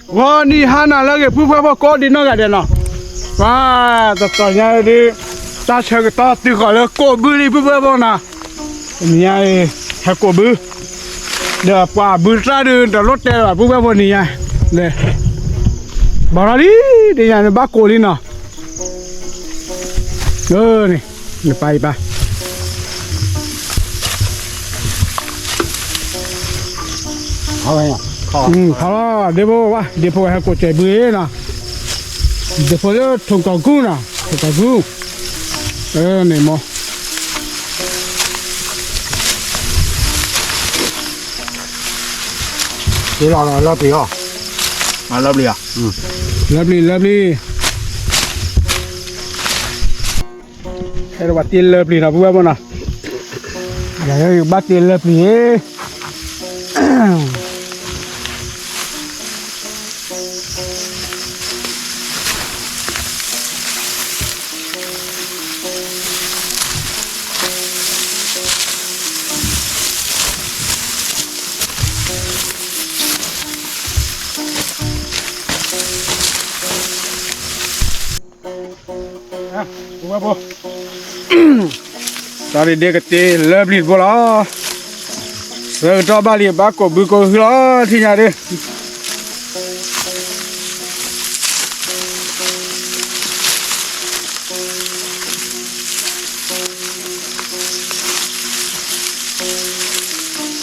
ဂီၤနံၤဟါနၤလၢအဂ့ၤ ပုၢ်ဝဲၢ်ဖိကိးဒံးနီၢ်ဂၤဒဲးနီၤ, ပှၤတတီၤညါဒုး တၢ်ဆၢကတီၢ်တုၤဃီၤလၢကိးဘုလံ ပုၢ်ဝဲၢ်ဖိနီၤ, တနံၤညါအံၤ ဟဲကိးဘု, ဒီးပှၤဘုတၢ်ဒုး တလိၣ်တဲလၢၤဘၣ် ပုၢ်ဝဲၢ်ဖိနံၤညါ, လဲၤ ဘီထီၣ်လံ တနံၤညါန့ၣ် ဘၣ်ကိးလံနီၤ, န့ၣ် နပၢ်အံၤပၢ် ခီလီၤ ဒ့ဖိဝဲ ဒ့ဖိဝဲဟဲကိးစဲးဘုနီၤ, ဒ့ဖိလၢထိၣ်ကီၢ်ကူနီၤ ထိၣ်ကီၢ်ကူ, န့ၣ်မ့ၢ် လီၤလီၤပျံၤအီၤ, လီၤပျံၤ, လီၤပျံၤ လီၤပျံၤ, ဟဲဒီးဘၣ်တ့လီၤပျံၤနီၤ ပုၢ်ဝဲၢ်ဖိနီၤ, ယဘၣ်တ့လီၤပျံၤ ပုၢ်ဝဲၢ်ဖိ, တၢ်ဒ့ဒ့ကတ့လီၤပျံၤတဘိလီၤ, ဆၢကတီၢ်ဘၣ်လံ ဘၣ်ကိးဘုကိးဟုလီၤ ထံၣ်ညါဒုး ဘၣ်ဝ့ၤမ့ၢ်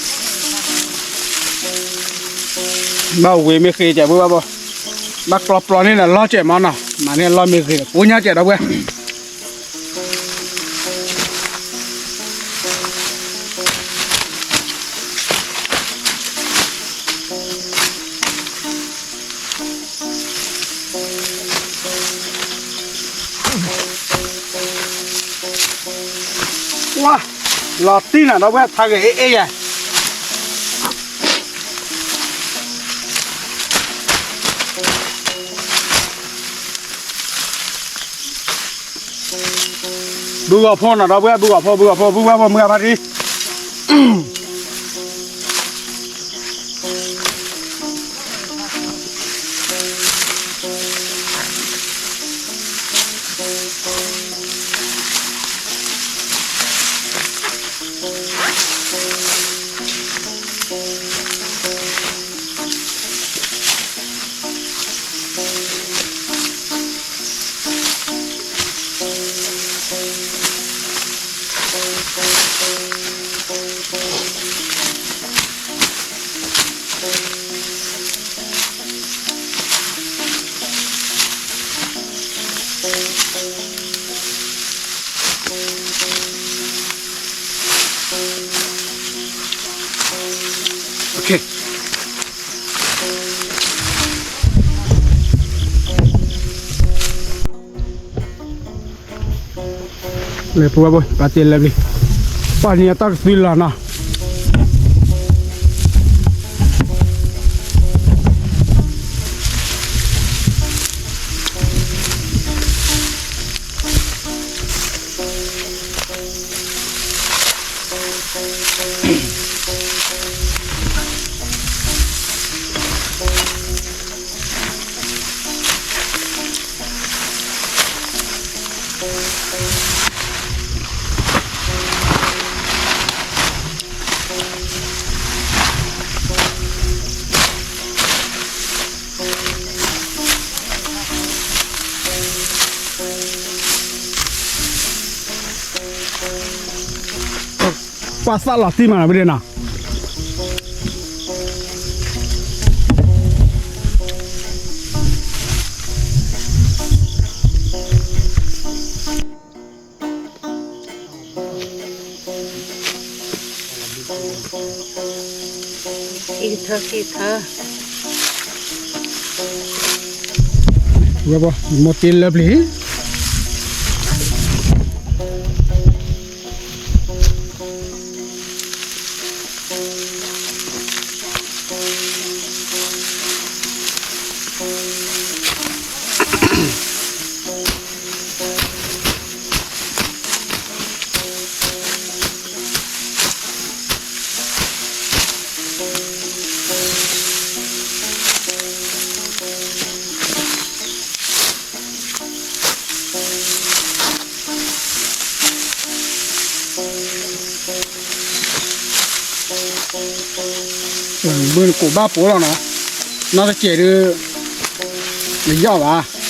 ဃ့ကဲး ပုၢ်ဝဲၢ်ဖိ, ဘၣ်ကျီပျီန့ၣ်နီၤ လီၤကဲးမးနီၤ, မၤန့ၢ်လီၢ်မ့ၢ်ဂ့ၤ ကိညါကဲးဒီပုၢ်ဝဲၢ် ဝါ, လီၤတံၢ်နၤဒီပုၢ်ဝဲၢ် ဖးဂ့ၤအ့ၣ်အ့ၣ်ယဲၢ် ဘုဂီၤဖိနီၤ ဒီပုၢ်ဝဲၢ် ဘုဂီၤဖိ ဘုဂီၤဖိ ပုၢ်ဝဲၢ်ဖိမုၢ်အဖါတံၢ် လဲၤပူၤဘၣ်ဘိ ပာ်တ့ၢ်လၢပျံၤ ပှၤနံၤအတၢ်ကသွံလီၤနီၤ ပှၤသးလီၤတံၢ်မးနီၤ ပဒ့နီၤ ခံထၢ ခံထၢ ဝဲဘၣ် မိၢ်တ့လၢပျံၤ နကိးဘၣ်ပိာ်လီၤနီၤ, နီၢ်တစဲးဒုး နယီၣ်ဘၣ်.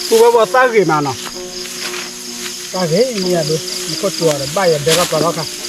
ပုၢ်ဝဲၢ်ဘီၣ်သၣ်ဂ့ၤမးနီၤ, သၣ်ဂ့ၤမးယၤဒိ, မူခိၣ်စူၤအီၤဒီး ဘၣ်ယၤဒဲကီၢ်ပှၤလီၢ်ခါ.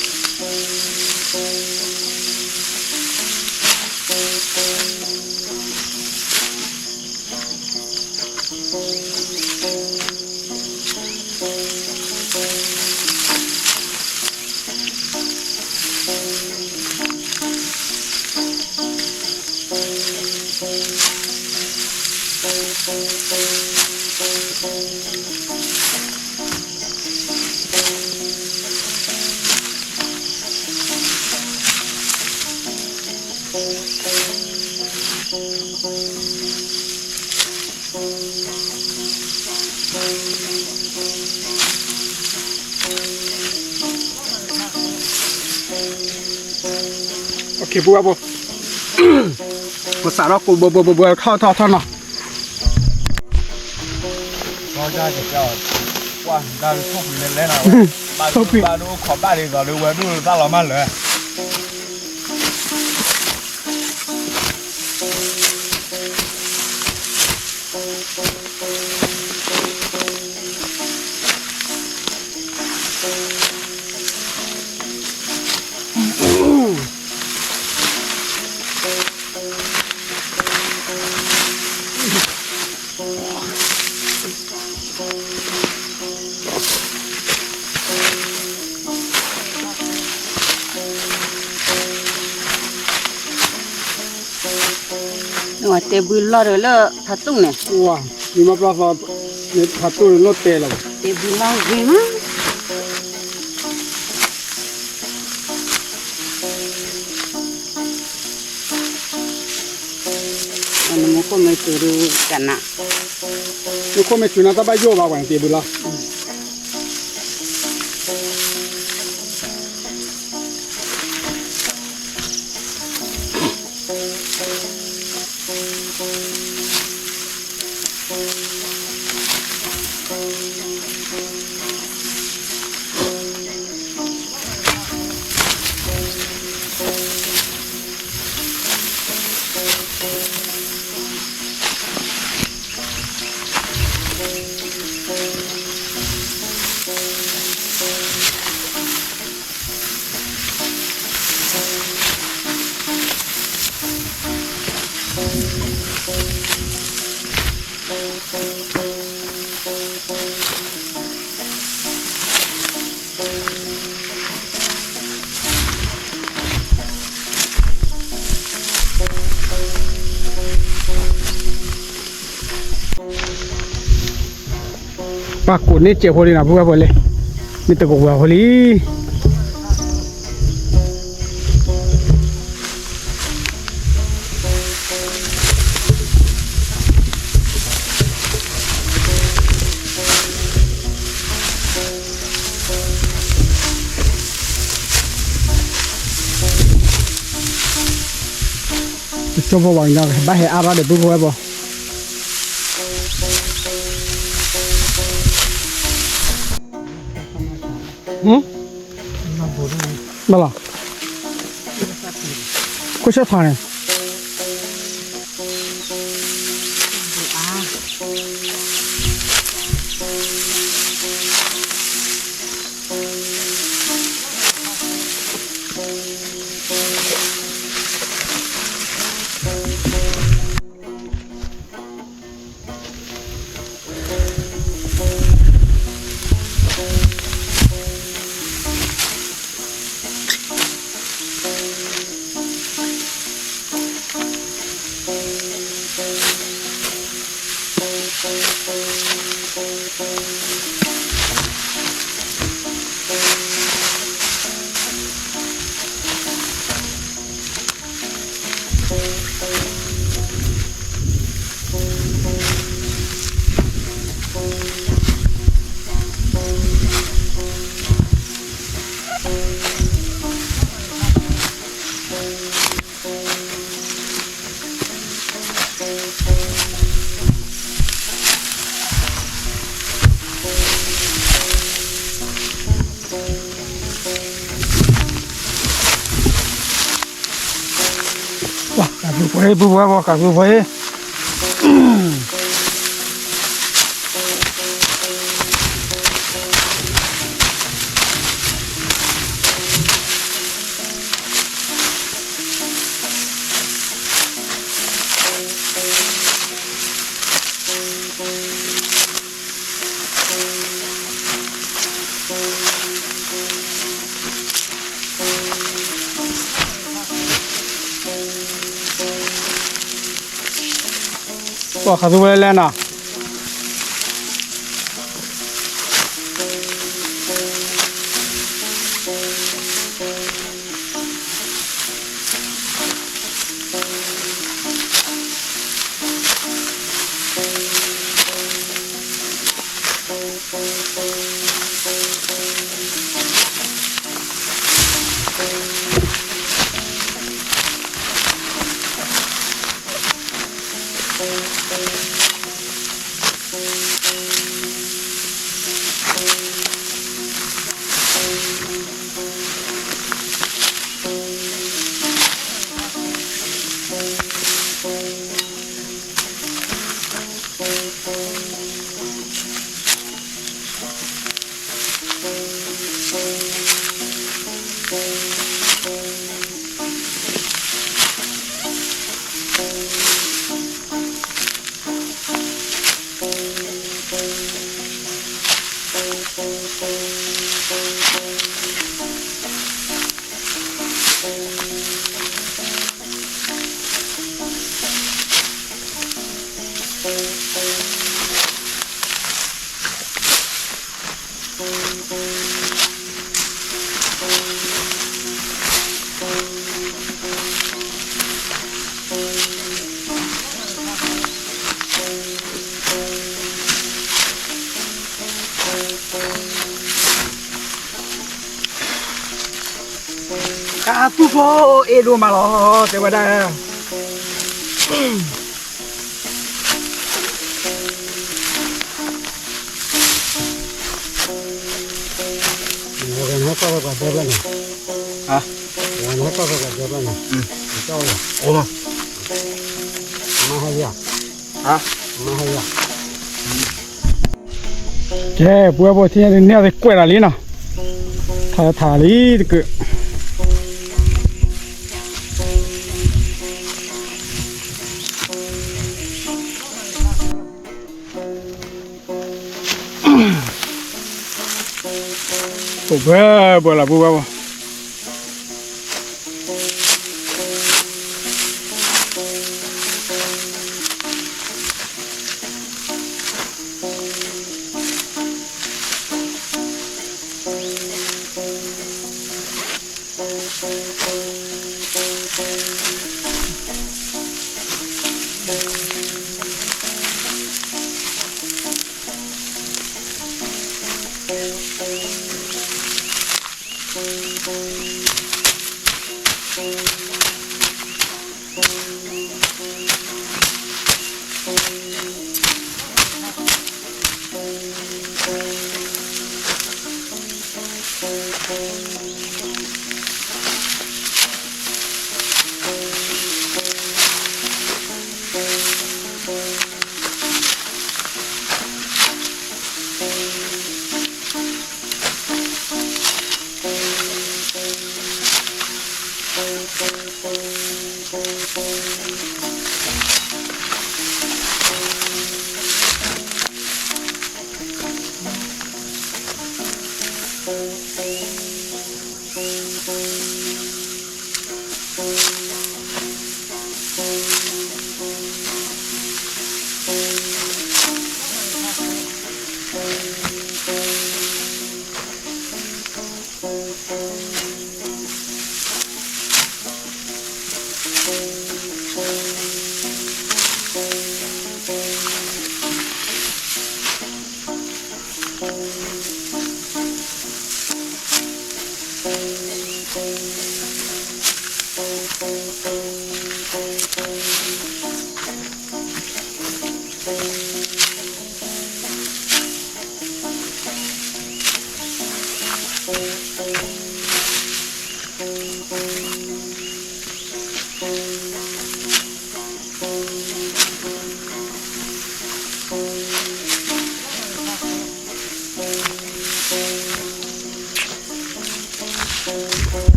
ပစးထီၣ်ကိးဘိဘိဘိဘိထီၣ်ထီၣ်ထီၣ်နီၤ. ပှၤဒၣ်ကစၢ်, ပှၤဒၣ်လၢထိၣ်ဖှံးလဲၤလဲၤနီၤ, ဘၣ်ဒိဘၣ်ဒိခိးဘၣ်ဒ်သိးလၢဝဲဒိၣ်သၣ်လီၤမးလၢာ်. တဲဘုလီၢ်ဒီးလၢဖးတူၣ်န့ၣ်, မ့ၢ်မၤပျီသီ, ဖးတူၣ်န့ၣ်လီၤတဲလီၤ, တဲဘုလီၢ်ဂ့ၤမး. နမူခိၣ်မ့ၢ်စူၤဒုး ကနၣ်, မူခိၣ်မ့ၢ်စူၤန့ၣ် တၢ်ဘၣ်ယိၣ်ဘၣ်ဝဲန့ၣ် တဲဘုလီၢ်. ပှၤကိးန့ၢ်စဲးဖိလံနီၤ ပုၢ်ဝဲၢ်ဖိလံ, မ့ၢ်တကဝဲၤဖိလံ. တကၠိဖိဝဲညီ ဘၣ်ဟဲအါထီၣ်ဒီးပုၢ်ဖိဝဲၢ်ဖိ, ဘၣ်လီၤ, ခိၣ်ဆၢထီန့ၣ် တကၠိဖိဝဲညီ ဘုပှဲၤ ဘုပှဲၤဘၣ် ကးဘုပှဲၤ ပှၤခးသူဝဲလဲၣ်နီၤ ကးသူဖိအ့ၣ်ဒိၣ်မးလီၤ တဲဝဲဒၣ် ဝဲနဟဲကီၢ်ဖဲပှၤဒဲဖျၢၣ်န့ၣ်, ဝဲနဟဲကီၢ်ဖဲပှၤဒဲဖျၢၣ်န့ၣ်, ကၠီဝဲ, မါဟဲယၤ, မါဟဲယၤ, ကဲ ပဝဲဖိထံၣ်န့ၣ် န့ၢ်အီၤသ့ကွဲးတၢ်လံနီၤ, ထါထါလံတကုး အိၣ်ဘှဲဘှဲလီၤ ပုၢ်ဝဲၢ်ဝဲ.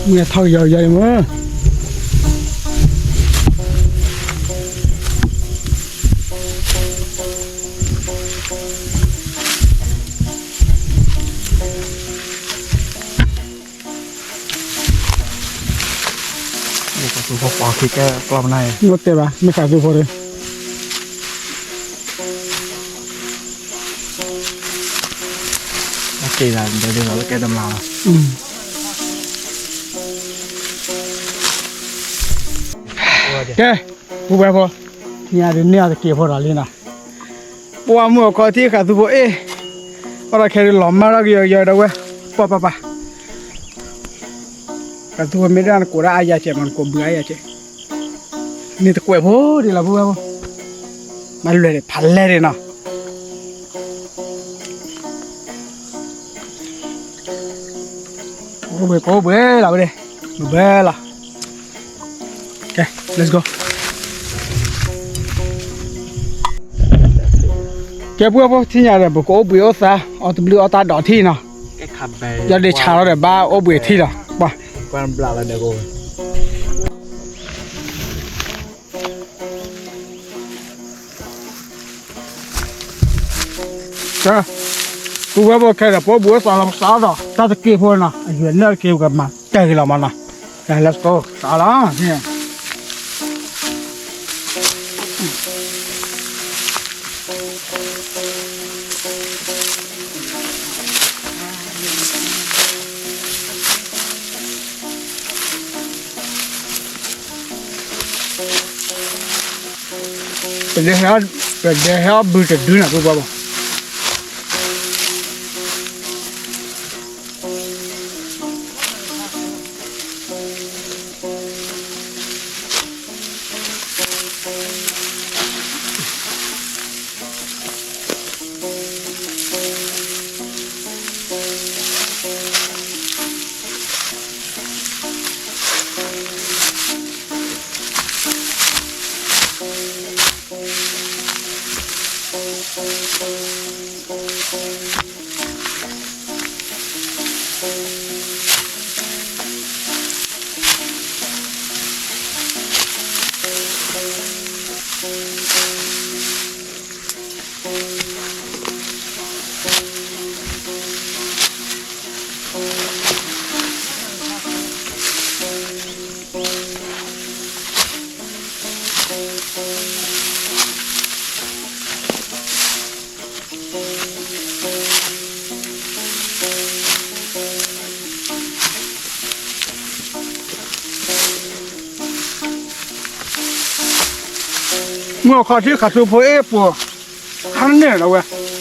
မ့ၢ်ထီၣ်ကယီကယီအံၤမ့ၢ် ဃးသူဖိပှၤခံကဲကျီၢ်ပနၢ်အံၤ မ့ၢ်တဲဘၣ် မ့ၢ်ဃးသူဖိဒီး ကဲဒ်လၢကဲတမျးလီၤ ကဲ ပုၢ်ဝဲၢ်ဖိ ညါဒ်န့ၣ်အတက့ၢ်ဖိဒီးလံနီၤ ပှၤမုၢ်အခီထံဃးသူဖိအ့ၣ် အီၣ်ဒီးခဲဒ်လီၤမၢ်ထီၣ်ကယီကယီဒီးဝဲ ပှၤပၢ်ပၢ် ဃးသူဖိမ့ၢ်ဒၣ်နကိးဒၣ်အါယၤကဲးမး နကိးဘုးအါယၤကဲး န့ၣ်တကွဲးဖိဒ်လီၤ ပုၢ်ဝဲၢ်ဖိ မၤလွဲၢ်ဒံးဖးလဲၢ်ဒံးနီၤ ကအိၣ်ဘှံးကအိၣ်ဘှံးလီၤဝဲဒၣ် ဘၢဘၢလီၤ ကဲ let's go ကဲ ပုၢ်ဝဲၢ်ဖိ ထံၣ်ညါဒီး ပကအိၣ်ဘှံးအိၣ်သါ အီၣ်တဘျုးအီၣ်တၢ်ဒီးထံၣ်နီၤ ယီၤဒ့ဆါလီၤဒီး ဘၣ်အိၣ်ဘှံးထံၣ်လီၤ ပှၤ ကဲ ပုၢ်ဝဲၢ်ဖိခဲဒီး ပအိၣ်ဘှံးအိၣ်သါလီၤ ပစးထီၣ်ဒီး တၢ်တက့ၢ်ဖိနီၤ အယွၤနၢ်တက့ၢ်ပကမၤတၢ်ဂ့ၤလီၤမးနီၤ ကဲ let's go စးလီၤ ပဒဲဟဲအီၣ်ဘုးတဒုနီၤ ပုၢ်ဝဲၢ်ဖိ မုၢ်အခီထံခးသူဖိအ့ၣ်ပှၤ ဟးန့ၢ်လီၤဝဲ မုၢ်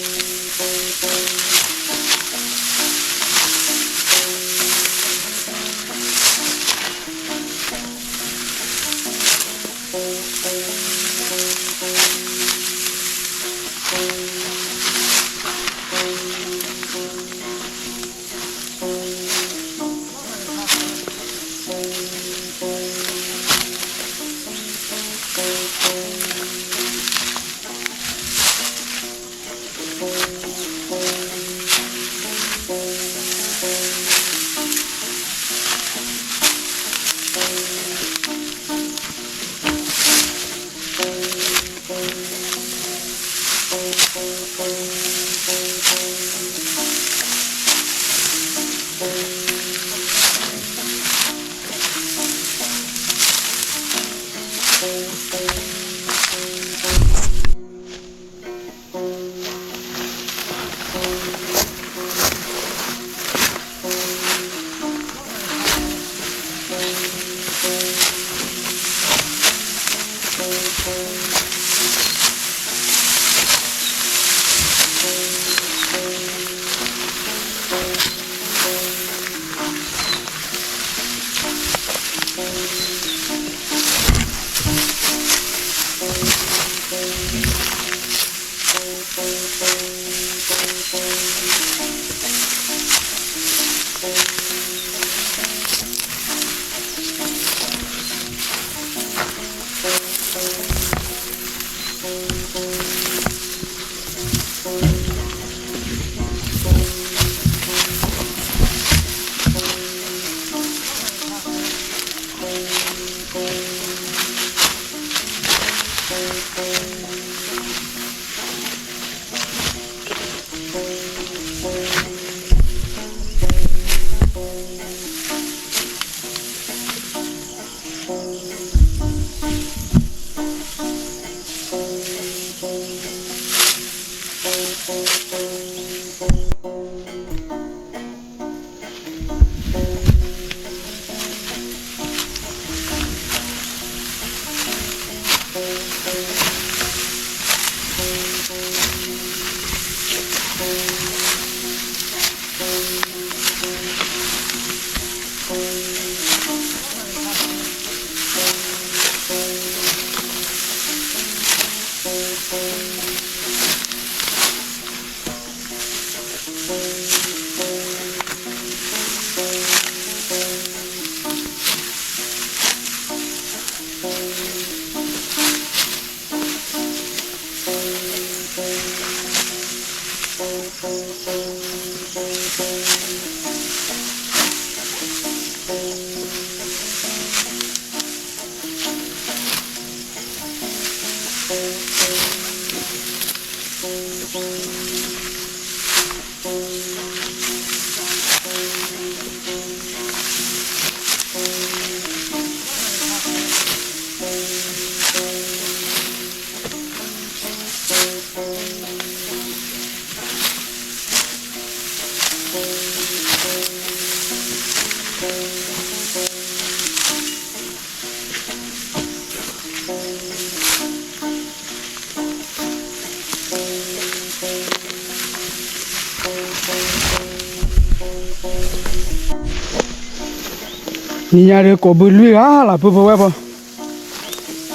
နံၤညါဒီးကိးဘုလွံၢ်ဂၤလီၤ ပုၢ်ဖိဝဲၢ်ဖိ,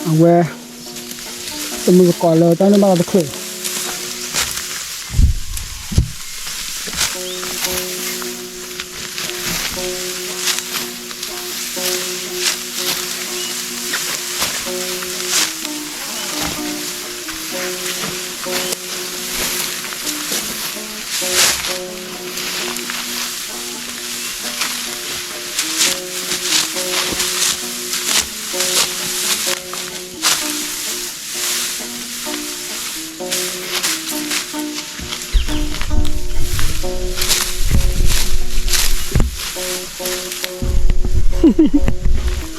အဝဲ တမုၢ်သကိးလၢတၢ်န့ၣ်ဘၣ်လီၤတချုး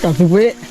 တၢ်သူပှ့ၤ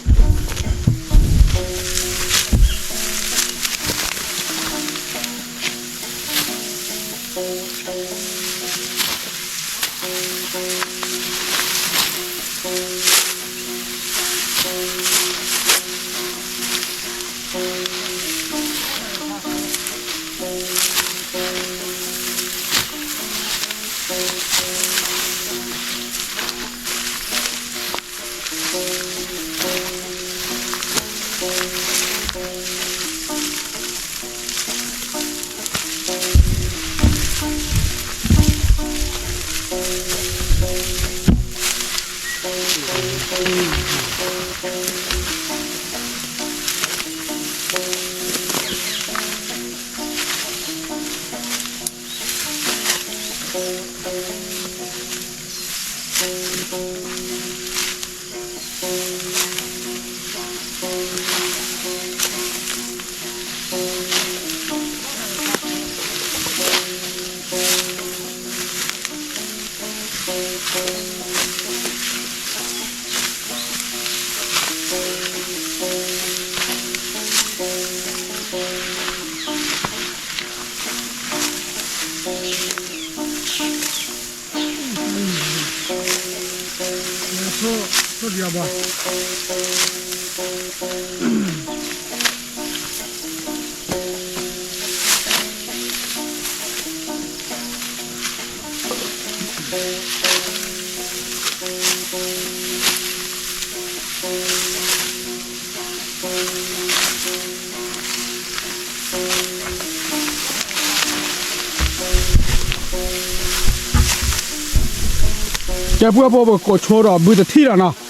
ကဲ ပုၢ်ဖိ ပကကိးဆိဒီးဘုတထံၣ်လီၤနီၤ,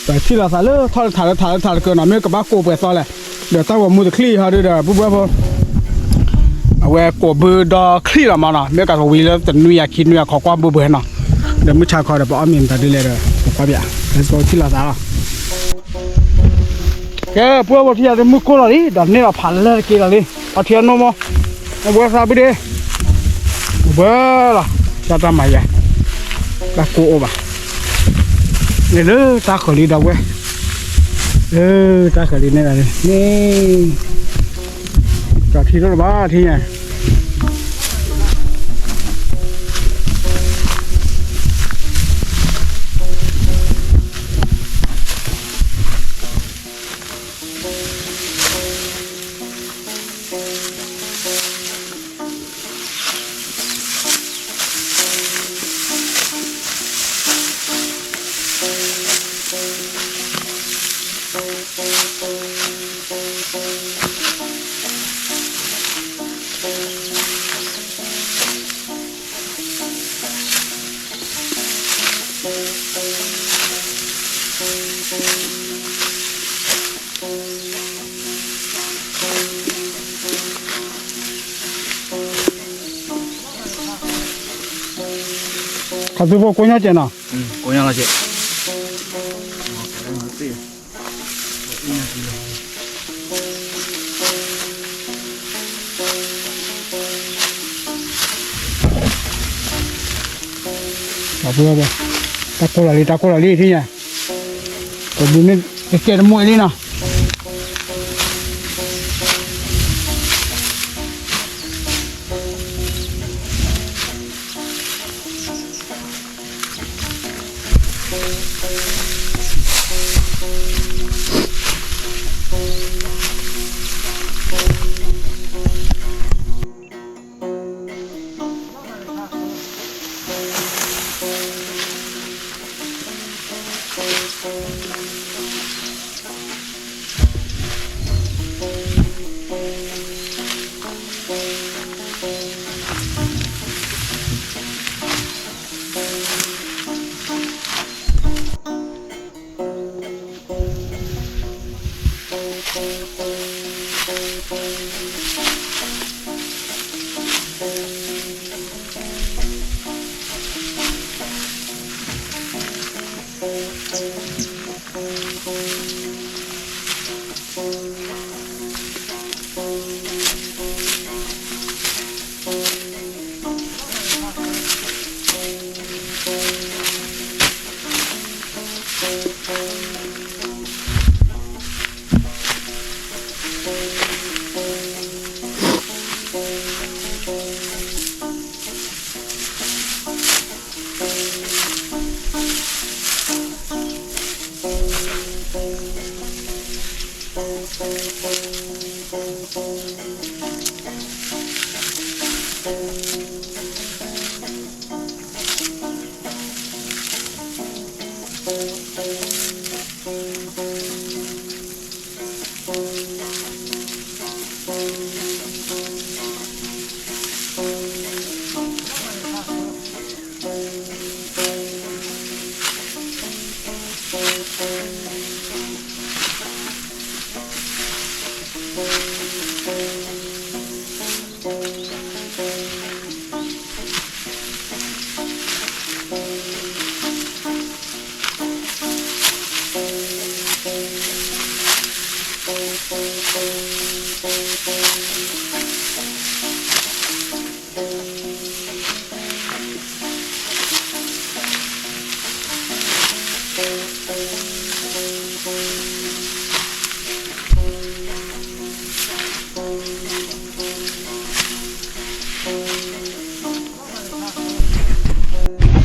ပထံၣ်လိာ်သးလၢထီၣ်လၢထးလၢထးလၢထးတကၢနီၤ, မ့ၢ်ကဘၣ်ကိးပှဲၤသီလဲၣ်, ဒီးတၢ်ဂီၤမူတချံၣ်ဟီဒုဒီး ပုၢ်ဖိ အဝဲကိးဘုဒီချံၣ်လီၤမးနီၤ, မ့ၢ်ကဝံၤလၢတနွံယၤခံနွံယၤခီကွၢ်ဘိဘိနီၤ, ဒီးမုၢ်ဆါခီဒီးပအီၣ်မ့ၤမတၤဒ်လဲၣ်ဒီး ပကွၢ်ပၠး, ထံၣ်လိာ်သးလီၤ. ကဲ ပုၢ်ဖိ ထံၣ်ယၤဒ်မုၢ်ကိၢ်လီၤလံ ဒီးန့ၢ်လီၤဖးလၢတက့ၢ်လီၤလံ, အထံအနိမး, အဝဲသးဘုဒ့, ဝဲလီၤ, တၢ်တၢ်မၤယၤ, တၢ်ကိၢ်အိၣ်ဘၣ်, န့ၣ်လၢတၢ်ဃၢၤလံဒီးဝဲ, လၢတၢ်ဃၢၤလံန့ၣ်လီၤန့ၣ် ကထံၣ်လိာ်လၢၤဘၣ်ထံၣ်ညါ ခီသူဖိကိးညီကဲနီၤ, ကိးညီလီၤကဲ, တၢ်ကိၢ်လီၤလံ တၢ်ကိၢ်လီၤလံ ထံၣ်ညါ, ကဘုးမ့ၢ်ကကဲတမိၢ်အံၤလံနီၤ. တၢ်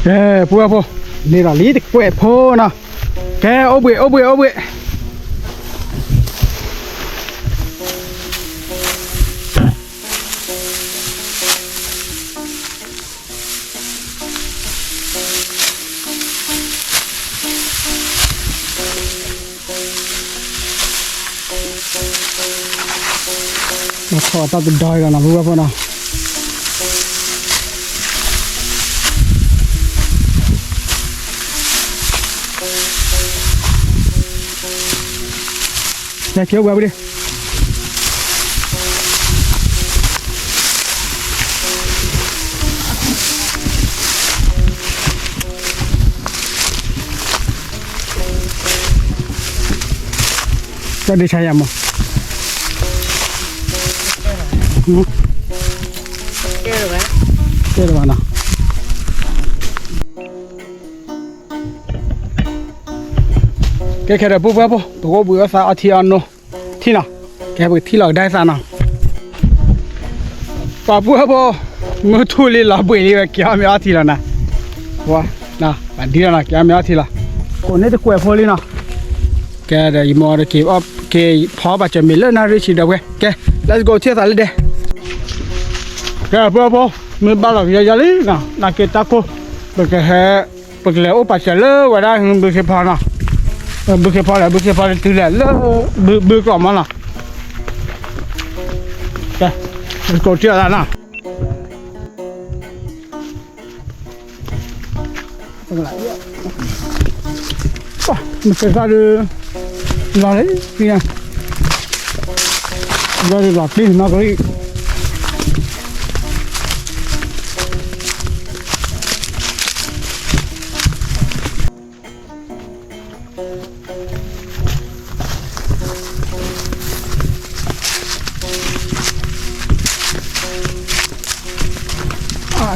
ကဲ ပုၢ်ဝဲၢ်ဖိ, န့ၣ်ဒီးလံတကွဲးဖိနီၤ, ကဲ အိၣ်ဘှံး အိၣ်ဘှံး အိၣ်ဘှံး ထီၣ်တၢ်တဒီလီၤနီၤ ပုၢ်ဝဲၢ်ဖိနီၤ, ကဲ ကဲ ဝဲဝဲဒၣ် ကဒုးဆါယၤမး, ကဲတဘၣ်နီၤ, ကဲခဲဒီး ပုၢ်ဝဲၢ်ဖိ ပကအိၣ်ဘှံးအီၣ်သးအီထံအီနိ ထံနီၤ, ကဲ ပကထံၣ်လီၤကဒါသးနီၤ, ပှၤပုၢ်ဝဲၢ်ဖိ, မုၢ်ထူၣ်လံလီၤဘှံးလံဝဲ က့ၤအီၣ်မ့ၤအီထံလီၤနၤ, ပှၤဒ်လီၤနီၤ က့ၤအီၣ်မ့ၤအီထံလီၤ, ကိးန့ၢ်တကွဲးဖိလံနီၤ, ကဲဒီးယမိၢ်ဒီးက့ၤ က့ၤဖီဘၣ်စၢၤမ့ၤလၢနၣ်ရံၣ်ဆံဒီးဝဲ ကဲ let's go ထံၣ်သးလၢဒဲ ကဲ ပုၢ်ဝဲၢ်ဖိ, မ့ၢ်ဘၣ်လီၤကယီယီလံနီၤ, နာ်က့တၢ်ကိၢ်, ပကဟဲ, ပကလဲၤအိၣ်ပာ်စၢၤလၢဝဲဒၣ်ဘုခ့ဖီနီၤ, ဘုခ့ဖီလဲၣ် ဘုခ့ဖီလၢတုၤလဲၣ်လၢ, ဘုကျိးမးနီၤ, ကဲ, ကိးထံၣ်အီၤသးနီၤ မ့ၢ်ကဲသးဒီး, လီၤလံ, လီၤလံလီၤတံၢ်နီၢ်ကရံၣ်,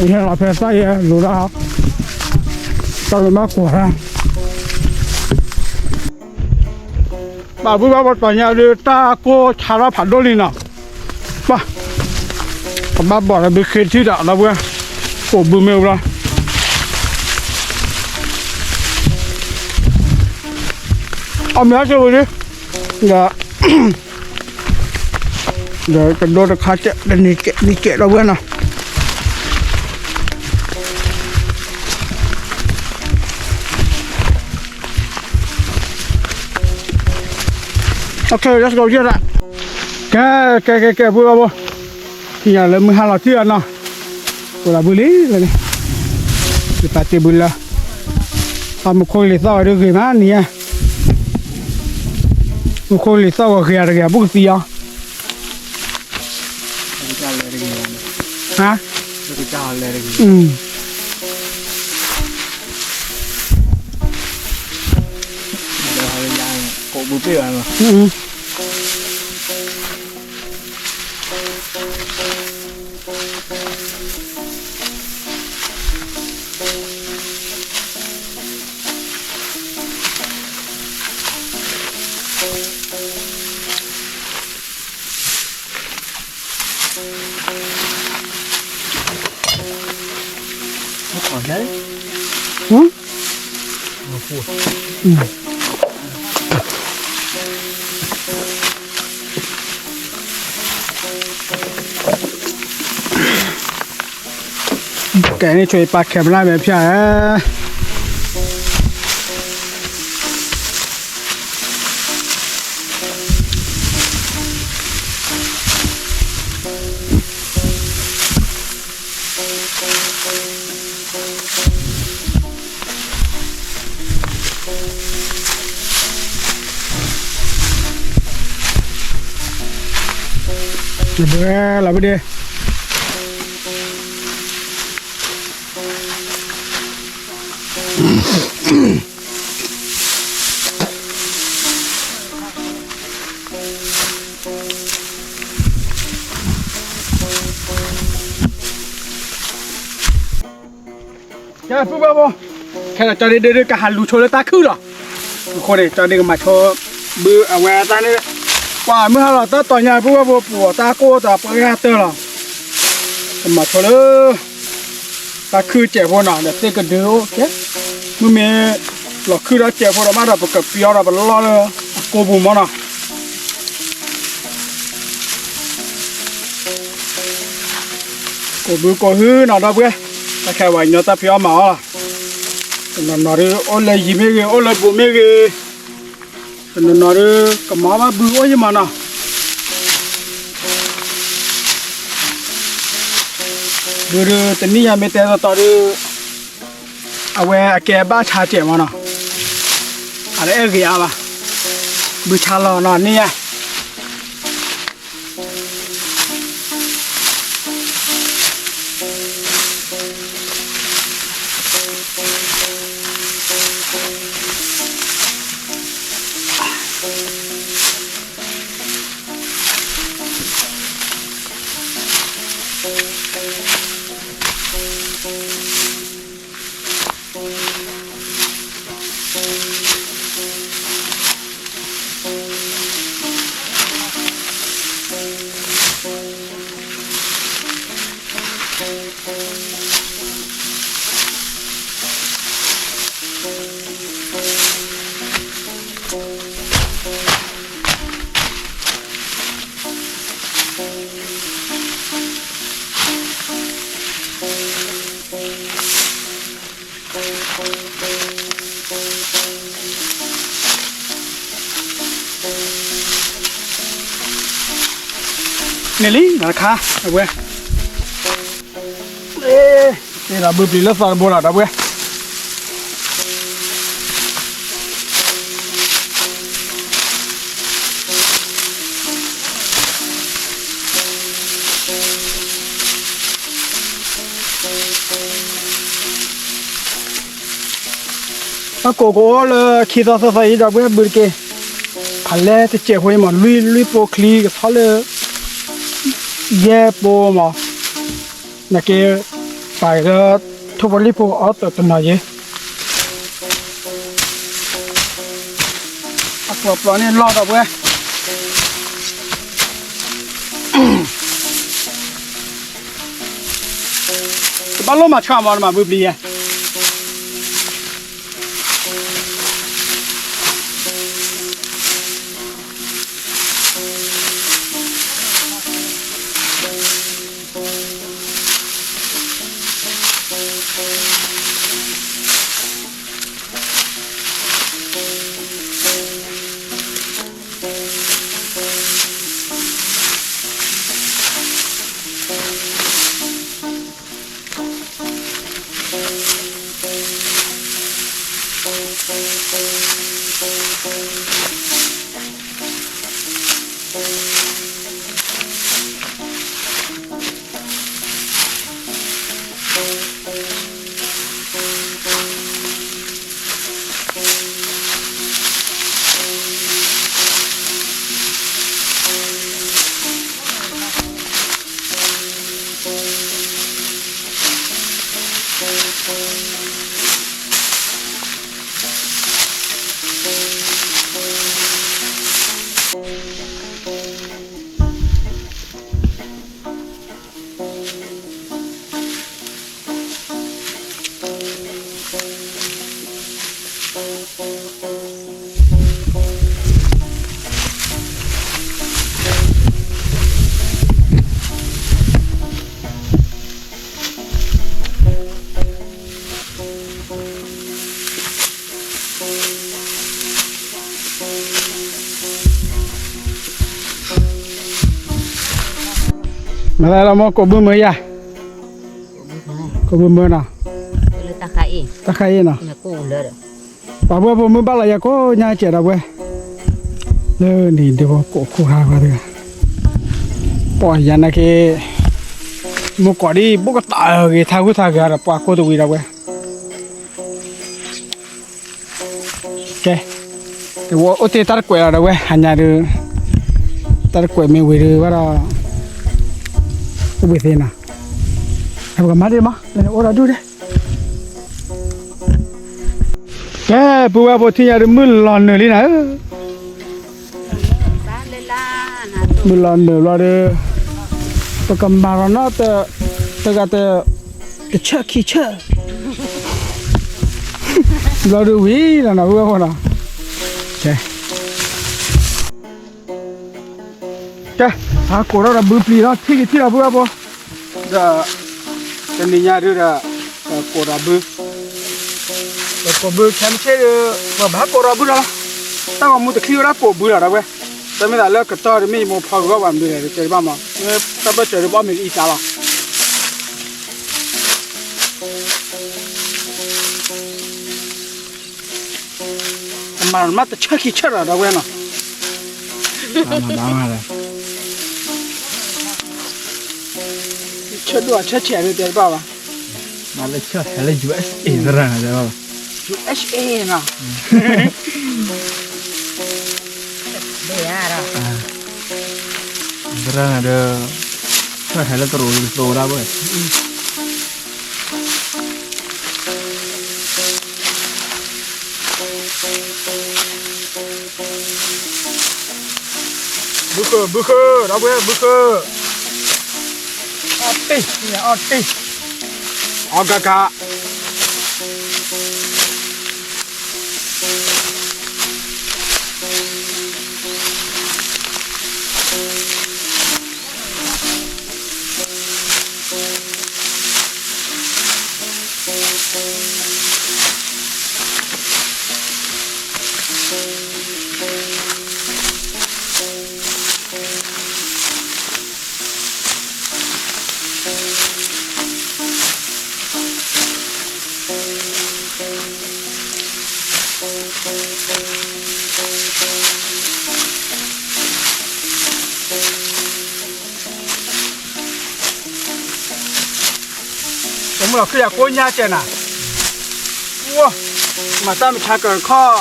ယဟဲလီၤဖဲသၣ်ယဲလိၤဒၣ်, တၢ်လၢမ့ၢ်ကွၢ်တၢ်, ပှၤပုၢ်ဝဲၢ်ဖိ တနံၤညါဒုး တၢ်ကိၢ်ဆါထီၣ်ဖးဒိၣ်လံနီၤ, ပှၤ, ကဘၣ်ဘီၣ်လၢဘုခ့ထံၣ်ဒီးလီၤပှၤ, ကိးဘုမ့ၢ်ဝဲလီၤ, အီၣ်မ့ၤအီၣ်ဆိဝံၤဒုး, ဒီး ဒီးကဒိတခါကဲး တနံၤကဲးနံၤကဲးလီၤပှၤနီၤ. ကဲ ကဲ ကဲ ကဲ ပုၢ်ဘၣ်ဘိ, ထံၣ်ညါလၢမုၢ်ဟါလီၤထံၣ်အီၤနီၤ, အိၣ်ဒီးဘုလံလၢန့ၣ်, ယပာ်တ့ၢ်ဘုလၢ, ပှၤမူခိၣ်လံၤသီၣ်ဝဲဒၣ်ဂ့ၤမးနံၤဧါ, မူခိၣ်လံၤသီၣ်ဝဲဂ့ၤဧါတဂ့ၤ အဘူးကသံအီၤ ဟါ, ကဲန့ၣ် ဆိပာ်ခဲမနၢ်မဲာ်ဖၠၣ်ဧၢ ဘဲလီၤဘၣ်ဒ့ ကဲ ပုၢ်ဘၣ်ဘိ, ခဲလၢာ်ကၠီဒ့ဒ့ဒုးကဟးလူၤဆိလၢတၢ်ခုၣ်လီၤ. အဃိန့ၣ် ကၠီဒ့ကမၤဆိ ဘုအဝဲတၢ်န့ၣ်, ပှၤမုၢ်ဟါလီၤတၢ်တီၤညါ ပုၢ်ဘၣ်ဘိ ပှၤတၢ်ကိၢ်တၢ်ပှဲၤဂၤတၢၢ်လီၤ. ကမၤဆိလၢ တၢ်ခုၣ်စဲးဖိနီၤ ဒီးသ့ၣ်ကဒုအိၣ်ကဲ, မုၢ်မ့ၢ်လီၤခုၣ်ဒီးစဲးဖိဒီးမးဒီး ပကပျီဒီးပလီၢ်လၢအကိာ်ပူၤမးနီၤ. ကိးဘုကိးဟုနီၤ ဒီပုၢ်ဝဲၢ်, တၢ်ခဲဝဲညီတၢ်ဖံးအီၣ်မၤအီၣ်လီၤ. တနီၤနီၤဒုး အိၣ်လၢယံၤမ့ၢ်ဂ့ၤ အိၣ်လၢဘူးမ့ၢ်ဂ့ၤ, တနီၤနီၤဒုး ကမၤဘၣ်ဘုအိၣ်ယံၤမးနီၤ. ဘုဒုး တနံၣ်ညါမ့ၢ်တဲတီတီဒုး အဝဲအကဲဘၣ်ဆါစဲးမးနီၤ, အတအဲၣ်ဂ့ၤအါဘၣ်, ဘုဆါလီၤနီၤ န့ၣ်ယါ န့ၣ်လံ နတခါ အဝဲ တ့ဒီးဘုပျံၤလၢသီတဘိလီၤ ဒီပုၢ်ဝဲၢ်. အကိၢ်ကအိၣ်လၢခံသီသၢသီအံၤ ဒီပုၢ်ဝဲၢ် ဘုတက့ၢ်. ဖးလဲတစဲးဖိအံၤမး လွံၢ်လွံၢ်ပိချံကဆီလၢ ယဲၢ်ပိမး နက့ ပာ်လၢ ထိၣ်ဖိလံၣ်ဖိအီၣ်တနီၤယဲ အပျီပျီန့ၣ်လီၢ် ဒီပုၢ်ဝဲၢ်. ကဘၣ်လိၣ်မၤဆါမး နမၤဘုပျံၤယဲ တ မၤသးလီၤမ့ၢ်ကိးဘုမၢယၤ, ကိးဘုမၢနီၤ, တၢ်ဃါအ့ၣ်နီၤ, ပှၤဘှဲဖိမုၢ်ဘၣ်လီၤယၤကိးညါစဲးဒီးဝဲ, လၢန့ၣ်ဒုးဝဲကိးခိၣ်ခါဝဲတဂၤ, ပှၤယၤနာ်က့, မုၢ်ကီးဒ်ဘိၣ်ကတၢၢ်ဂ့ၤထါဂုၢ်ထါဂၤဒီးပှၤကိးတဝံၤဒီးဝဲ ကဲ, တဝဲအိၣ်တ့ၢ်တၢ်တကွဲးလီၤဒီးဝဲ ဟါညါဒုး, တၢ်တကွဲးမ့ၢ်ဝံၤဒုးဘၣ်ဒီး, အိၣ်ဘှံးသ့နီၤ, ပကမၤဒ်မး အိၣ်ဒီးဒူၣ်ဒဲး, ကဲ, ပုၢ်ဝဲၢ်ဖိထံၣ်ညါဒုးမုၢ်လီၤနုာ်လံနၤဧၢ, မုၢ်လီၤနုာ်ဘျီဒီး, ပကမၤလီၤနီၢ်တ, တဂၤတ, တဆၢခံဆၢ ဘျီဒုးဝံၤလီၤနီၤ ပုၢ်ဝဲၢ်ဖိနီၤ, ကဲ, ကဲ, ဟးကိးထီၣ်ဒီးဘုပျံၤလီၤ ထံၣ်က့ၤထံၣ်လီၤ ပုၢ်ဝဲၢ်ဖိ, ဒီး, တနံၤညါဒုးဒီး, ကိးဒီးဘု, ပကိးဘုခဲမုၢ်ဆ့ၣ်ဒီး, ပဘၣ်ကိးဒီးဘုလီၤ, တၢ်ဂီၤမူတခံဝဲဒၣ်ကိးဘုလီၤဒီးဝဲ, တမ့ၢ်သးလၢကတီၢ်ဒုးမ့ၢ်ယမိၢ်ဖီကဂီၢ်ဘၣ်မနုၤလဲၣ် တကဲတဘၣ်မး, တၢ်ဘၢၣ်စၢၤဒုးဘၣ်မ့ၢ်ကအံသးလီၤ အမၤမးတဆၢခံဆၢဒီးဒီးဝဲနီၤ, ဆၢဒိၣ်အဆၢဆဲးဒုးတဲတဘၣ်ဘၣ်, မၤလၢဆၢဟဲလၢ ယူၣ်အ့ၣ်သရၣ်န့ၣ်, ယူၣ်အ့ၣ်နီၤ, သရၣ်န့ၣ်ဒီး, ဆၢဟဲလၢတရူးဒ်သိးဒၣ်ဝဲ ဘုဃု, ဘုဃု, ဒီပုၢ်ဝဲၢ် ဘုဃု, အီၣ်တ့ၢ်, အီၣ်တ့ၢ်, အီၣ်ကးကး တမုၢ်လီၤခရံာ်အကိးညါကဲနၤ, မၤတၢ်မဆါကၢၤခီၣ်,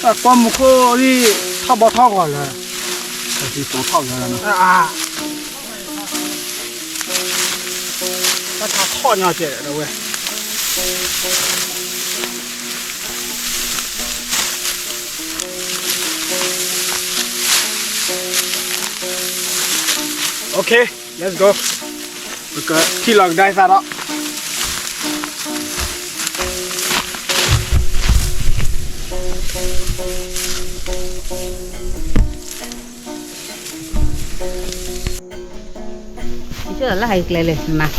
တၢ်ကွၢ်မူခိၣ်လံ, ထီၣ်ဘီထီၣ်ဂီၤလၢ, ထီၣ်ဂီၤလၢ, တၢ်ထီၣ်ညါကဲဒီးဝဲ Okay, let's go. ပကထံၣ်လီၤကဒါအသးဒီး ယဆိလၢဟဲကျဲလဲၣ်မး,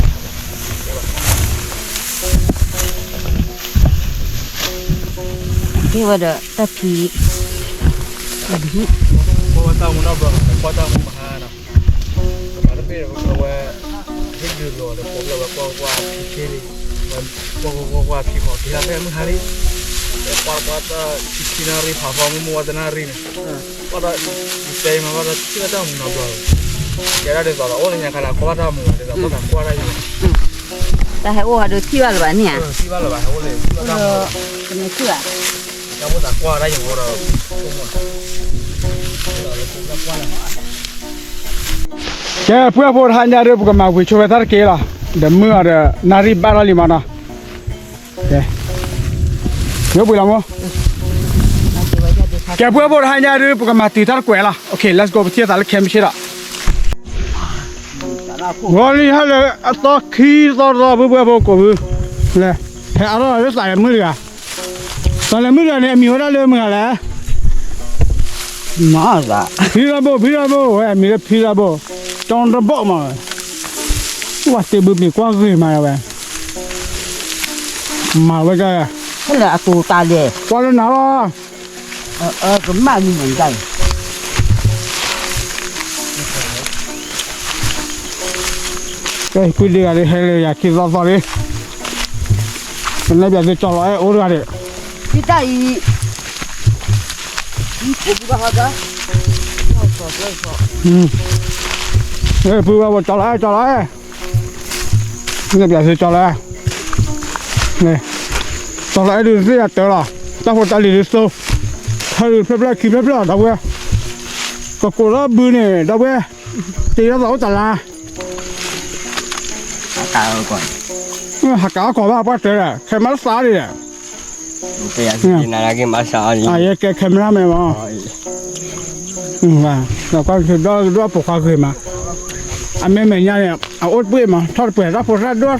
ကဲဝဲဒီးတၢ်ဖံး, ကွၢ်တၢ်မူနီတဘျီ, ကွၢ်တၢ်မူမဟါနီၤ, မၤတဘ့ၣ်ဒီးဝဲ, ဟ့ၣ်ဒုးလီၤဒီး ဖိလၢဝဲကွၢ်ကွၢ်ဖံးဆ့လံ, ဝဲကွၢ်ကွၢ်ကွၢ်ကွၢ်ဖံးခီၣ်ဖံးလၢဖဲမုၢ်ဟါလံ, ကွၢ်ကွၢ်တၢ်ခံနၣ်ရံၣ်ဖးဖီမုၢ်မုၢ်ဝဲတနၣ်ရံၣ်န့ၣ်, ကွၢ်ဒီး, ယတဲမးဘၣ်ဒီးထံၣ်ဝဲတၢ်မူနီတဘျီလီၤ, ကဲဒၣ်ဒ်သိးဒီးအိၣ်လၢညါခါလၢကွၢ်တၢ်မူဝဲဒ်သိး ဖိသးကွၢ်တၢ်ယံၤ, တၢ်ဟဲအိၣ်ဟးဒုးထံၣ်ဘၣ်လၢၤဘၣ်န့ၣ်ဧါ, ထံၣ်ဘၣ်လၢၤဘၣ် ဟဲအိၣ်လၢ, တမ့ၢ်ထံၣ်ဘၣ်, တၢ်ဖိသးကွၢ်တၢ်ယံၤအိၣ်ဒီး, ကဲ ပုၢ်ဝဲၢ်ဖိတဟါညါဒီး ပကမၤဝံၤဆိဝဲတၢ်တက့ၢ်လီၤ, ဒီးမုၢ်အီၤဒီး နၣ်ရံၣ်ဘၣ်ထီၣ်လံမးနီၤ, ကဲ, ယိပှ့ၤလီၤမိၢ်, ကဲ ပုၢ်ဝဲၢ်ဖိတဟါညါဒီး ပကမၤတုၤတၢ်တကွဲးလီၤ, Okay, let's go, ပထံၣ်သးလၢခဲမုၢ်ဆ့ၣ်ဒီး ဂီၤလံဟါလၢအသီခံသီတသီ ပုၢ်ဝဲၢ်ဖိကိးဘု, လဲၤ, ဟဲအါထီၣ်လၢသးလဲၤမုၢ်တဂၤ, သးလဲၤမုၢ်တဂၤန့ၣ် အမံၤဝဲဒၣ်လၢမုၢ်ဂၤလဲၣ်, မၤသး, ဖံရဘိၣ် ဖံရဘိၣ် ဝဲအမံၤလၢဖံရဘိၣ်, ကၠီတဘိၣ်မးဝဲ, ဝဲတ့ဘုပျံၤကွၢ်ဂ့ၤမးဝဲ, မၤဝဲဒၣ်, ဟဲလၢအတိၤတၢ်လဲၣ်, ကွၢ်လၢနၤလီၤ ကမၣ်မံၤမုၢ်တၢ်အံၤ, ကဲ ကွံဒံးဂၤဒ်ဟဲလၢယၤခံသီသီလံ, ကနဲၣ်ပၠးသုကၠီလီၤအဲၣ်အိၣ်တဂၤဒံး, ဖုဝဲဖိကၠီလီၤအဲၣ် ကၠီလီၤအဲၣ်, နဲၣ်ပၠးသုကၠီလီၤအဲၣ်, ကၠီလီၤအဲၣ်ဒုးသ့ၣ်ညါတၢ်လီၤ, တၢ်ဖိတၢ်လံၤဒုးသိ, ထၢဒုးဖျၢၣ်ဖျၢၣ်ခံဖျၢၣ်ဖျၢၣ်ဒီပုၢ်ဝဲၢ်, ကကိးလီၤဘုန့ၣ် ဒီပုၢ်ဝဲၢ်, တ့ထီၣ်သးအိၣ်တၢ်လါ ဟးကးအီၣ်ကီးဘၣ်ပှၢ်တၢ်ဒီး ခဲမးတသးဒံးဒီး, ယကဲ camera man မး, ဒီးကွၢ်ကဒီဒိၣ်ပိာ်ခွါဂ့ၤမး, အမဲာ်မဲာ်ညါန့ၣ် အအိၣ်တပှ့ၤမး ထီၣ်တပှဲၤတၢ်ဖိတၢ်ဒိၣ်သွဲ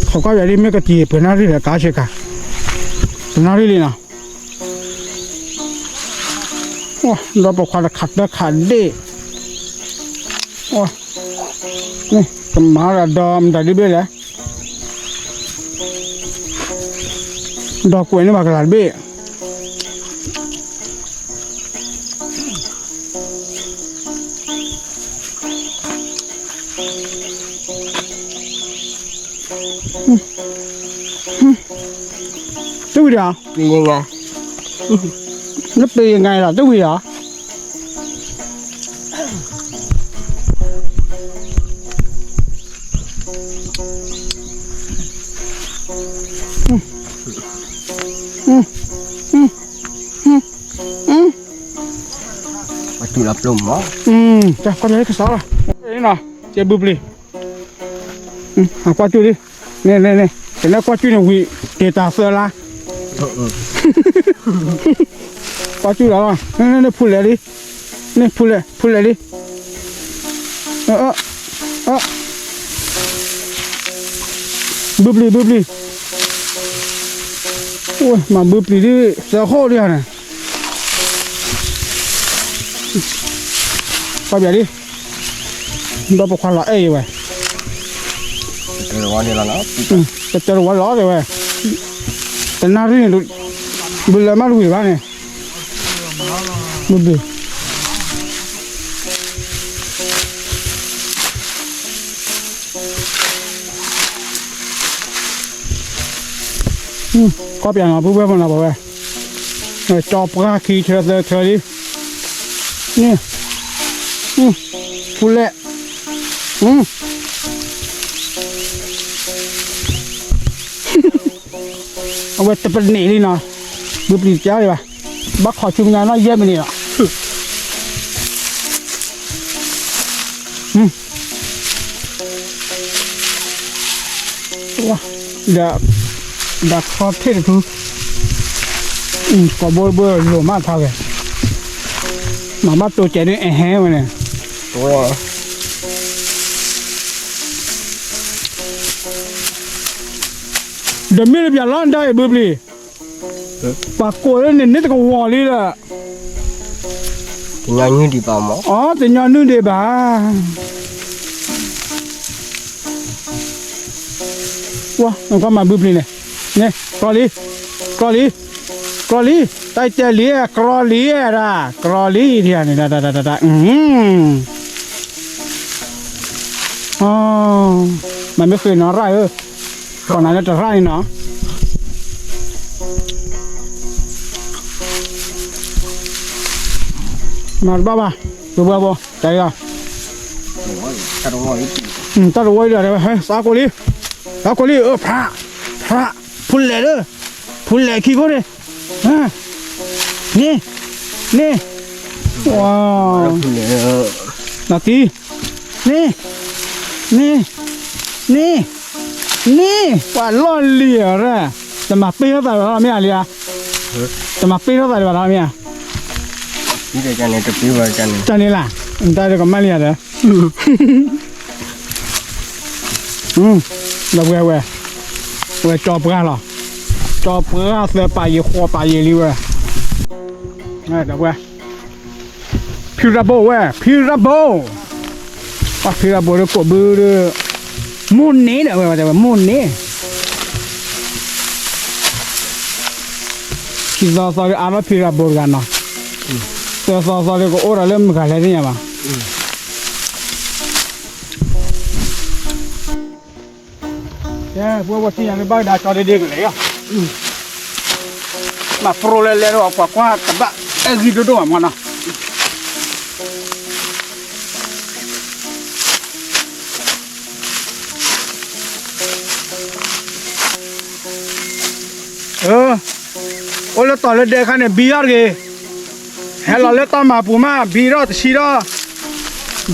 ခိးကွၢ်ယၤဒ်မ့ၢ်ကတံၤ ပှဲၤနၣ်ရံၣ်လဲၣ် ကါဆ့ကၤ, ပှဲၤနၣ်ရံၣ်လံနီၤ, ဒီးပိာ်ခွါတခးတၢၢ်ခးဒ့ၣ်, ကမၤဒီးဒီမတၤဒ်ဘ့ၣ်လဲၣ်, ဒီကွဲးန့ၢ်ဘၣ်ကလၤတဘ့ၣ် တဝံၤဒီး, နပ့ၤယငါလီၤ တဝံၤဒီး, ပှၤတူၢ်လီၤပျိမး, တၢ်ကီၢ်လၢကစီလီၤ, ကဲဘုပျံၤ, ကွၢ်ကၠူလံ, န့ၣ်န့ၣ်န့ၣ် ကနဲကွၢ်ကၠူန့ၣ်ဝံၤ တ့တၢ်သၢလါ, ကွၢ်ကၠူလီၤ, န့ၣ်ဖူလဲၣ်လံ, န့ၣ်ဖူလဲၣ် ဖူလဲၣ်လံ, ဘုပျံၤ ဘုပျံၤ, မၤဘုပျံၤဒ်သၢခိၣ်ဒ်န့ၣ်, ကွၢ်ပၠးလံ, ဒီးပိာ်ခွါလီၤအဲၣ်အံၤဝဲ, တတၢၢ်တဝီလီၤတဲဝဲ, တနၣ်ရံၣ်န့ၣ်, ဘုလဲၤမးတဝံၤတဘၣ်န့ၣ်, ဘုဘု ကွၢ်ပၠးနီၤ ပုၢ်ဝဲၢ်မနီၤ ပဝဲ, ကၠီပှၢ်ခံဆၢသၢဆၢလံ, န့ၣ်, ဖူလဲၣ်, အဝဲတပနံးလံနီၤ, ဘုပျံၤတကဲလံဘၣ်, ဘၣ်ခိးဆူမဲာ်ညါနီၤ ယဲၢ်မံးနံးလီၤ. ဒီးခီထံၣ်တထူ, ကိးဘိတဘိလိာ်မးထီၣ်ဂဲၤ, မၤဘၣ်တိၤကဲးန့ၣ် အဟဲဝဲန့ၣ် ဒီးမ့ၢ်တပျးလီၤဒၣ်အံၤဘုပျံၤ, ပှၤကိးလၢန့ၣ် န့ၢ်တကဝီၤလံဒီး, တညီနုၢ်ဒံးဘၣ်မး, အီ တညီနုၢ်ဒံးဘၣ်, ကွၢ်မၤဘုပျံၤန့ၣ်, န့ၣ် ကြီလံ, ကြီလံ, ကြီလံ, တၢ်တဲလံ, ကြီလံဒၣ်, ကြီလံဒၣ်န့ၣ်, မၤမ့ၢ်ဃ့နီၤရၣ်ဧၢ, ကိးနၤလၢတရၣ်န့ၣ်နီၤ, မၤတဘၣ်ဘၣ်, ဘိဘိဘိ, တၢ်အံၤလီၤ, တၢ်တဝီအံၤဒီး ဟဲ သးကိးလံ, သးကိးလံ, ဖး, ဖး, ဖူလဲၣ်လၢ, ဖူလဲၣ်ခံခိၣ်န့ၣ်, န့ၣ်, န့ၣ်, ဝါ, နသံ, န့ၣ်, န့ၣ်, န့ၣ်, န့ၣ်, ပှၤလီၢ်လံၤဧါ, တမၤပ့ၤထီၣ်သးဘၣ်ထီၣ်မ့ၢ်ဧါလံဧါ, တမၤပ့ၤထီၣ်သးဘၣ်ထီၣ်မ့ၢ်ဧါ, တန့ၣ်လၢ, တၢ်ဒကမၣ်လံဧါဒီး ဒီပုၢ်ဝဲၢ်, ဝဲကၠီပှၢ်လီၤ, ကၠီပှၢ်သၢပာ်ယံာ်ဃိးပာ်ယံာ်လံဝဲ, ဒီပုၢ်ဝဲၢ်, ဖံရၣ်ဘိဝဲ, ဖံရၣ်ဘိ, ပှၤဖံရၣ်ဘိဒီးကိးဘုဒီး, မိၢ်န့ၣ်ဒီးဝဲ, ဝဲမိၢ်န့ၣ်, သီသီဒီးအါထီၣ်ဖံရၤဘိတဂၤနီၤ, သီသီသီဒီးကအိၣ်ဒီးလၢမုၢ်ဂၤလဲၣ်သ့ၣ်ညါဘၣ်. ကဲ ပဝဲပှၤသ့ၣ်ညါလၢဘၣ်ကဒါကၠီဒ့ဒ့ကလဲာ်, မၤပြိလဲၤလဲၤဒီးပှၤကွၢ်တဘၣ်အဲၣ်ဂံၢ်ဒိၣ်ဒိၣ်မးမနီၤ. အိၣ်လၢတီၤလၢဒဲခါန့ၣ် ဘံထီၣ်တဂ့ၤ, ဟဲလီၤလၢတၢ်မၤပူၤမး ဘံထီၣ်တဆံထီၣ်,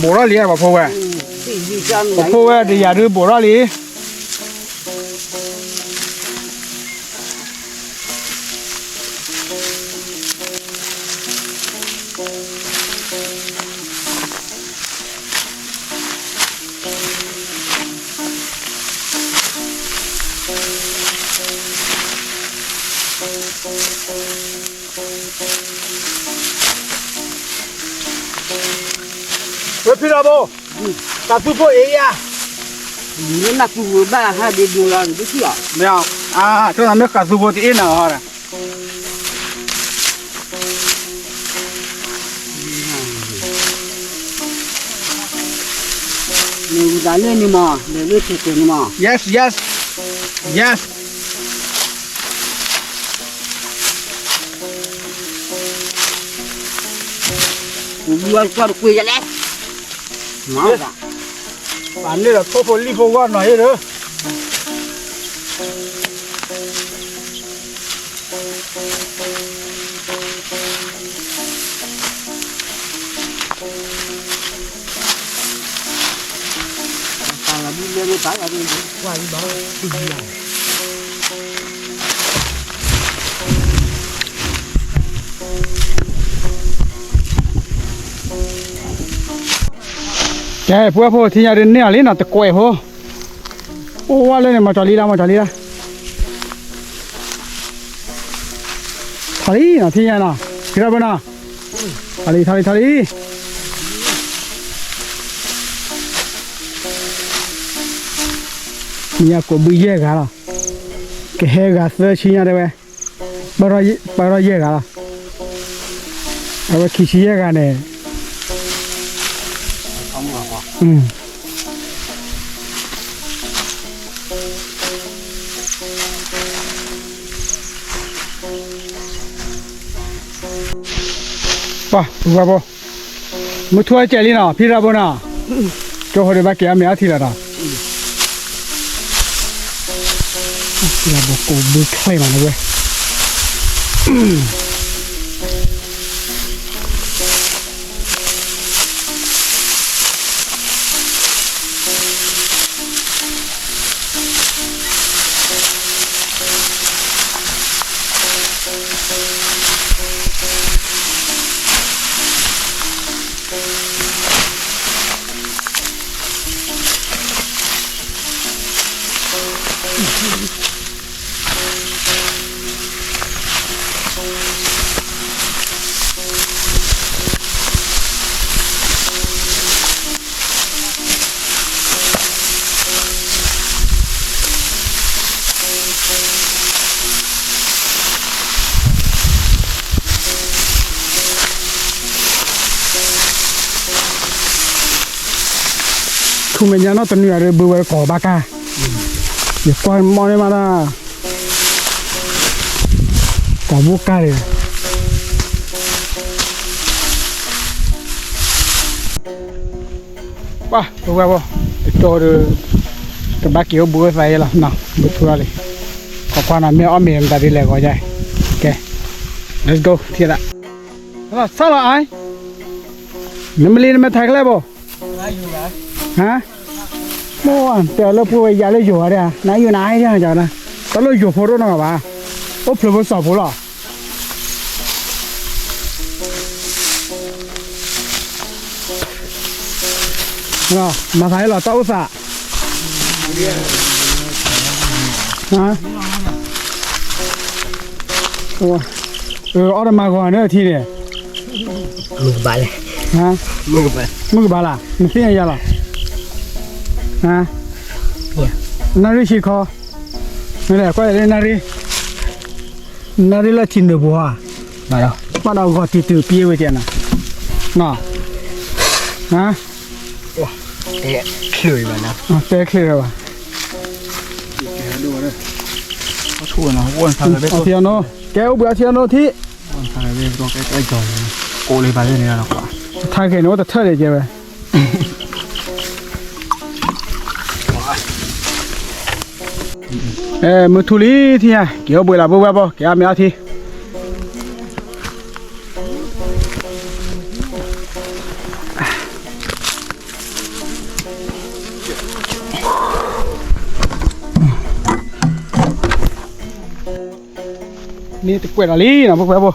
ဘိးထီၣ်လံ ပှၤဖိဝဲ, ပှၤဖိဝဲတယၤဒုးဘိးထီၣ်လံ. ဝဲဖံရၤဘိ, ကးသူဖိအ့ယါ, မ့ၢ်နၢ်ပူၤဝဲဘၣ်ဟးဒ့ဒိလီၤ နတထံၣ်အီၤ, မ့ၢ်, အါ, မ့ၢ်ကးသူဖိတအ့ၣ်နၤဟီဒီး နဝံသးလၢန့ၣ်မး လဲၤလၢထံးကၢၤန့ၣ်မး, yes yes yes. ပူၤဘုအီၣ်တကွၢ်တကွ့ယလဲၣ်, မၤ, ပာ်န့ၢ်ဒီးထိၣ်ဖိလံၣ်ဖိဂီၢ်နီၤအ့ၣ်ဒီး ကဲ ပဝဲဖိထံညါဒုးန့ၢ်အီၤလံနီၤ တကွဲးဖိ, အိၣ်ဝဲလၢန့ၣ် မၤကၠီၤလံလၢ မၤကၠီၤလံလၢ ထီၣ်လံနီၤ ထံညါနီၤ ကရၢဘၢနီၤ, ထီၣ်လံ ထီၣ်လံ ထီၣ်လံ. မ့ၢ်ယကိးဘုယဲၢ်ဂၤလီၤ, ကဟဲဂၤသၢဆံညါတဲဝဲ, ပၢၢ်ထီၣ်ယဲၢ်ဂၤလီၤ, အဝဲခံဆံယဲၢ်ဂၤန့ၣ် ပှၤပှၤပှၤ, မုၢ်ထူၣ်အကဲးလံနီၤ ဖံရၤဘိနီၤ, ကၠိဖိဒီးဘၣ်ကဲအီၣ်မ့ၤအီထံလီၤနီၤ, ဖံရၤဘိကိးဘုချဲမးန့ၣ်ဝဲ. ထူၣ်မဲာ်ညါနီၢ်တနွံဂၤဒီး ဘုဝဲကိးဘၣ်ကါ, ယကွၢ်မီၢ်န့ၢ်မးဒၣ်, ကိးဘၣ်ကါန့ၣ် ပှၤပဝဲဘၣ်, တကၠိဒီး တဘၣ်က့ၤအိၣ်ဘူးအိၣ်သးယဲလီၤနီၤ, ဘုထူၣ်လီၤလံ, ခိးကွၢ်နီၤ မ့ၢ်အီၣ်မ့ၤမတၤဒ်လဲၣ်ဂီၤယါ, ကဲ, let's go ထံၣ်သး, ဆၣ်လီၤအါ, နမလံနမ့ၢ်ထဲးကျဲဘိ, ဟါ, မိၢ်တဲလၢပှၤဝဲယၤလၢယိၤဧါ, နယူၤနၤအါဒၣ်, တၢ်လၢယိၤဖိဒိၣ်နီၤဘၣ်, အိၣ်ဖျိးဖိစီၤဖိလီၤ. မၤသးဟဲလီၤတၢ်အိၣ်သး, အီၣ်တမၤဂီၤန့ၣ်ထံန့ၣ်, မုၢ်ကဘၣ်လဲၣ်, မုၢ်ကဘၣ်လၢ်, နသ့ၣ်ညါယၤလီၤ, နၣ်ရံၣ်ဆံခီ, မ့ၢ်လဲၣ်ကွၢ်လၢနၣ်ရံၣ် နၣ်ရံၣ်လၢထံနုာ်ပူၤဧါ, ဘၣ်ဒီးဂီၤတံၤတုၤပျ့ဝဲကဲနီၤ, နီၤ, ဟါ, တဲချ့ဘၣ်, အီထံအနီၣ်, ကဲအိၣ်ဘှံးအီထံအနီၣ်ထံး, ထါကဲန့ၣ်အိၣ်တထၢၣ်ဒံးကဲဝဲ မုၢ်ထူလံထံၣ်ညါ က့ၤအိၣ်ဘှံးလၢဘိဘၣ်ဘိ က့ၤအီၣ်မ့ၤအီထံ န့ၣ်တကွဲးလီၤလံနီၤ ဖိၣ်ဃဲဖိ,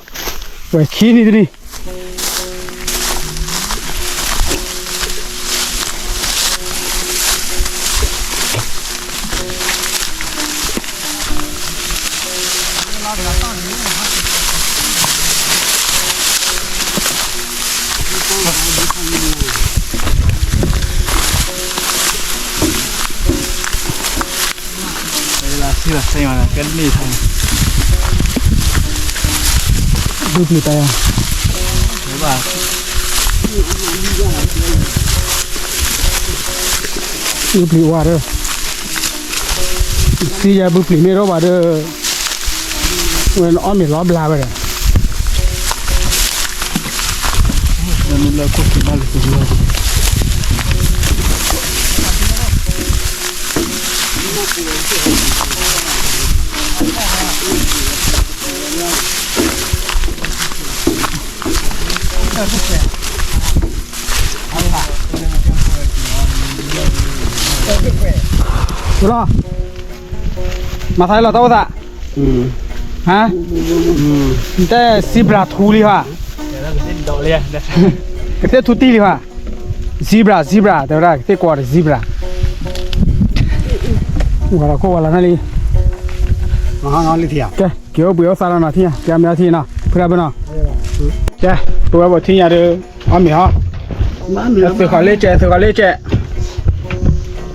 ကွဲးခံနံၤတနံၤ လၢဆံလီၤစ့မး ကဲန့ၢ်ထီၣ် ဘုပျံၤတၢ်ယါ ဘုပျံၤဝါဒီး သံယါဘုပျံၤမ့ၢ်ထီၣ်ဘၣ်ဒီး ဝဲနအီၣ်မ့ၤလီၤဘျါဝဲဒီး လၢခိၣ်က့ၤဘၣ်လၢ လီၤ မၤသးလီၤတၢ်အိၣ်သး ဟါ နတဲ zebra ထူလံဟါ ကသ့ၣ်ထူတံၢ်လံဟါ zebra zebra တဲဝဲဒၣ် ကသ့ၣ်ကွီၤဒီး zebra ဝဲလီၤခိၣ်ဝဲလီၤနၢ်လံ ကဲ က့ၤအိၣ်ဘှံးအိၣ်သါလီၤနီၤ ထံၣ်ညါ က့ၤအီၣ်မ့ၤအီထံနီၤ ဖုရၣ်ဘၢနီၤ ကဲ ပဝဲပထံၣ်ညါဒီး အီၣ်မ့ၤဟီ သုးဃီၤလ့ကဲ သုးဃီၤလ့ကဲ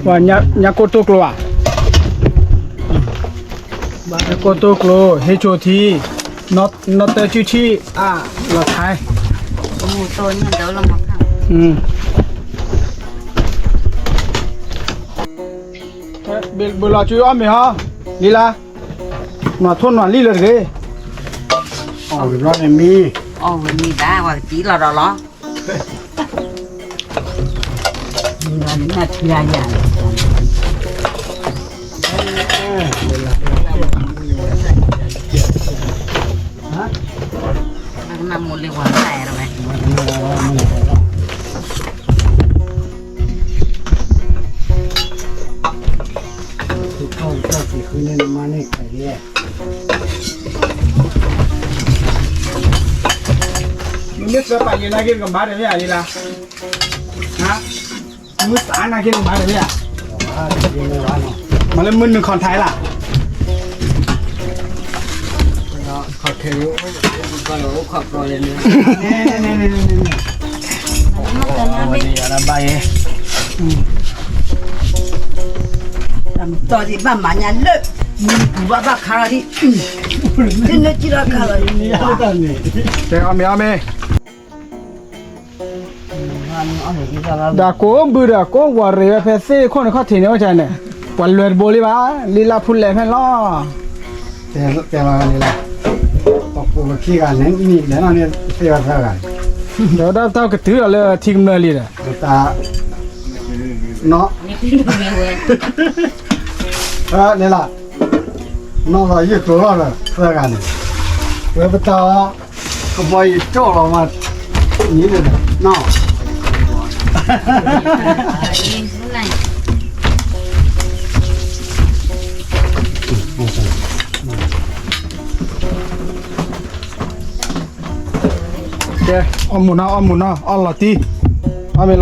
ပှၤညါကိၢ်တိၢ်ကျိဧါ ညါကိၢ်တိၢ်ကျိ ဟ့ၣ်ဆိထံ နီၢ်တၢၢ်စုဆံၣ် အါ လီၤခါ ဘၣ်လီၤစုအီၣ်မ့ၤဟီ လံလါ နွၤထိၣ်နွၤလံလၢတဂ့ၤ အီၣ်ဝံၤဘျီန့ၣ်မံ အီၣ်ဝံၤမံဘၣ် ပှၤကသံလီၤဒီးလီၤ မံဘၣ်န့ၣ်နၢ်ထံလါယၤ နမိၢ်လၢပှၤတၢ်အဲၣ်ဝဲ မ့ၢ်စၢပာ်ယဲနာ်က့ ကမၤတမ့ၢ်ဧါ လံလါ ဟါ မုၢ်သးနာ်က့ ကမၤတမ့ၢ်ဧါ မၤလၢမုၢ်နုာ်ခီၣ်ထါလၢ ခီၣ်ထါ ဘၣ်ယဲ တၢ်မတီၢ်ဒံးဘၣ်မၤညါလၢ မံပူၤဘၣ်ဘၣ်ခါလီၤဒံး တနၢ်ကံလီၤခါလီၤ တဲအီၣ်မ့ၤအီၣ်မ့ၤ ဒီးကိးဘုဒီးကိးဝီၤရ့ဝဲဖဲသ့ၣ်ခိၣ်န့ၣ်ခီၣ်ထံးန့ၣ်အိၣ်ဆၣ်န့ၣ် ပှၤလွဲၤတဘိလံဘၣ် လံလါဖူလဲၣ်ဖဲန့ၣ်လီၤ တဲလီၤန့ၣ်လီၤ ပှၤကိးပခံဂၤန့ၣ် နံၣ်လဲၣ်နီၣ်န့ၣ် သ့ၣ်ဝဲသၢဂၤန့ၣ် ဒီးဒၣ်တၢ်ကတုၤဒီးလၢထံကမျၢၢ်လံဒီး တၢ် နီၣ် န့ၣ်လီၤ နီၣ်လီၤယုၢ်ကျိၤလီၤဒီး သၢဂၤန့ၣ် ဝဲပတၢ်အီၤ ကဘီယူၤကၠီၣ်လီၤမး နံၣ်န့ၣ် နီၣ် ကဲ အီၣ်မူၤနီၤ အီၣ်မူၤနီၤ အီၣ်လီၤတံၢ် အီၣ်မ့ၤလီၤဆဲး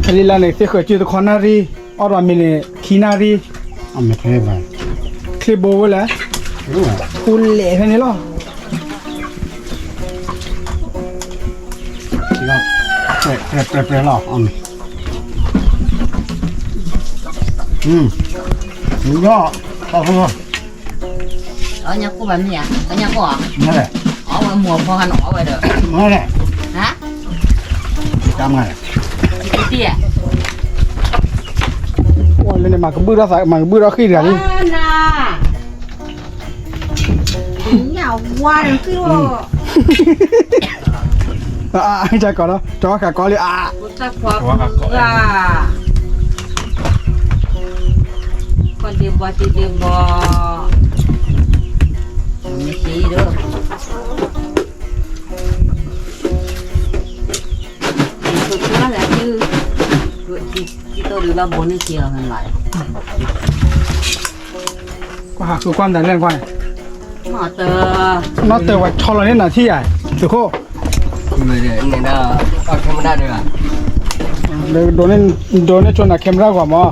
ဖဲလံလါန့ၣ် သ့ၣ်ဃၢၤစုတခီနၣ်ရံၣ် အီၣ်ဒီးမ့ၤန့ၣ် ခံနၣ်ရံၣ် ချ့ဘိဝဲလဲၣ် ဖူလဲၣ်ဖဲန့ၣ်လီၤ ပြဲပြဲလီၤ အီၣ်မ့ၤ အၢ တၢ်ဖိလီၤ တၢ်ဖိလီၤ အီၣ်ညၣ်ကိၣ်ဘၣ်မ့ၢ်ဧါ, အီၣ်ညၣ်ကိၣ်ဧါ, အီၣ်ဝဲမူအဖီခါနီၤ အီၣ်ဝဲဒီး, မ့ၢ်လဲၣ်, ဟါ, တၢ်မၤလဲၣ်, တံၢ်ဧါ, အိၣ်လၢန့ၣ် မၤကဘုၣ်ထီၣ်သး မၤကဘုၣ်ထီၣ်ဃံၣ်တဂၤလံ, ညၣ်ဝါဒီးဃံၣ်အိၣ်, ကီးလီၤ တဝါဃးကီးလံဧါ, ကီးဒ့ဘီတ့ဒ့ဘီ, မ့ၢ်သ့ဒီး, ကွၢ်ဟးဃုကွၢ်မတၤလဲၣ်ကွၢ်န့ၣ်, နီၢ်တၢၤဝဲထီလီၤန့ၣ်နၤထံၣ်ယၤ, သုးခိၣ်, ဒိးန့ၢ်ဆိနၤ camera ကွၢ်မး,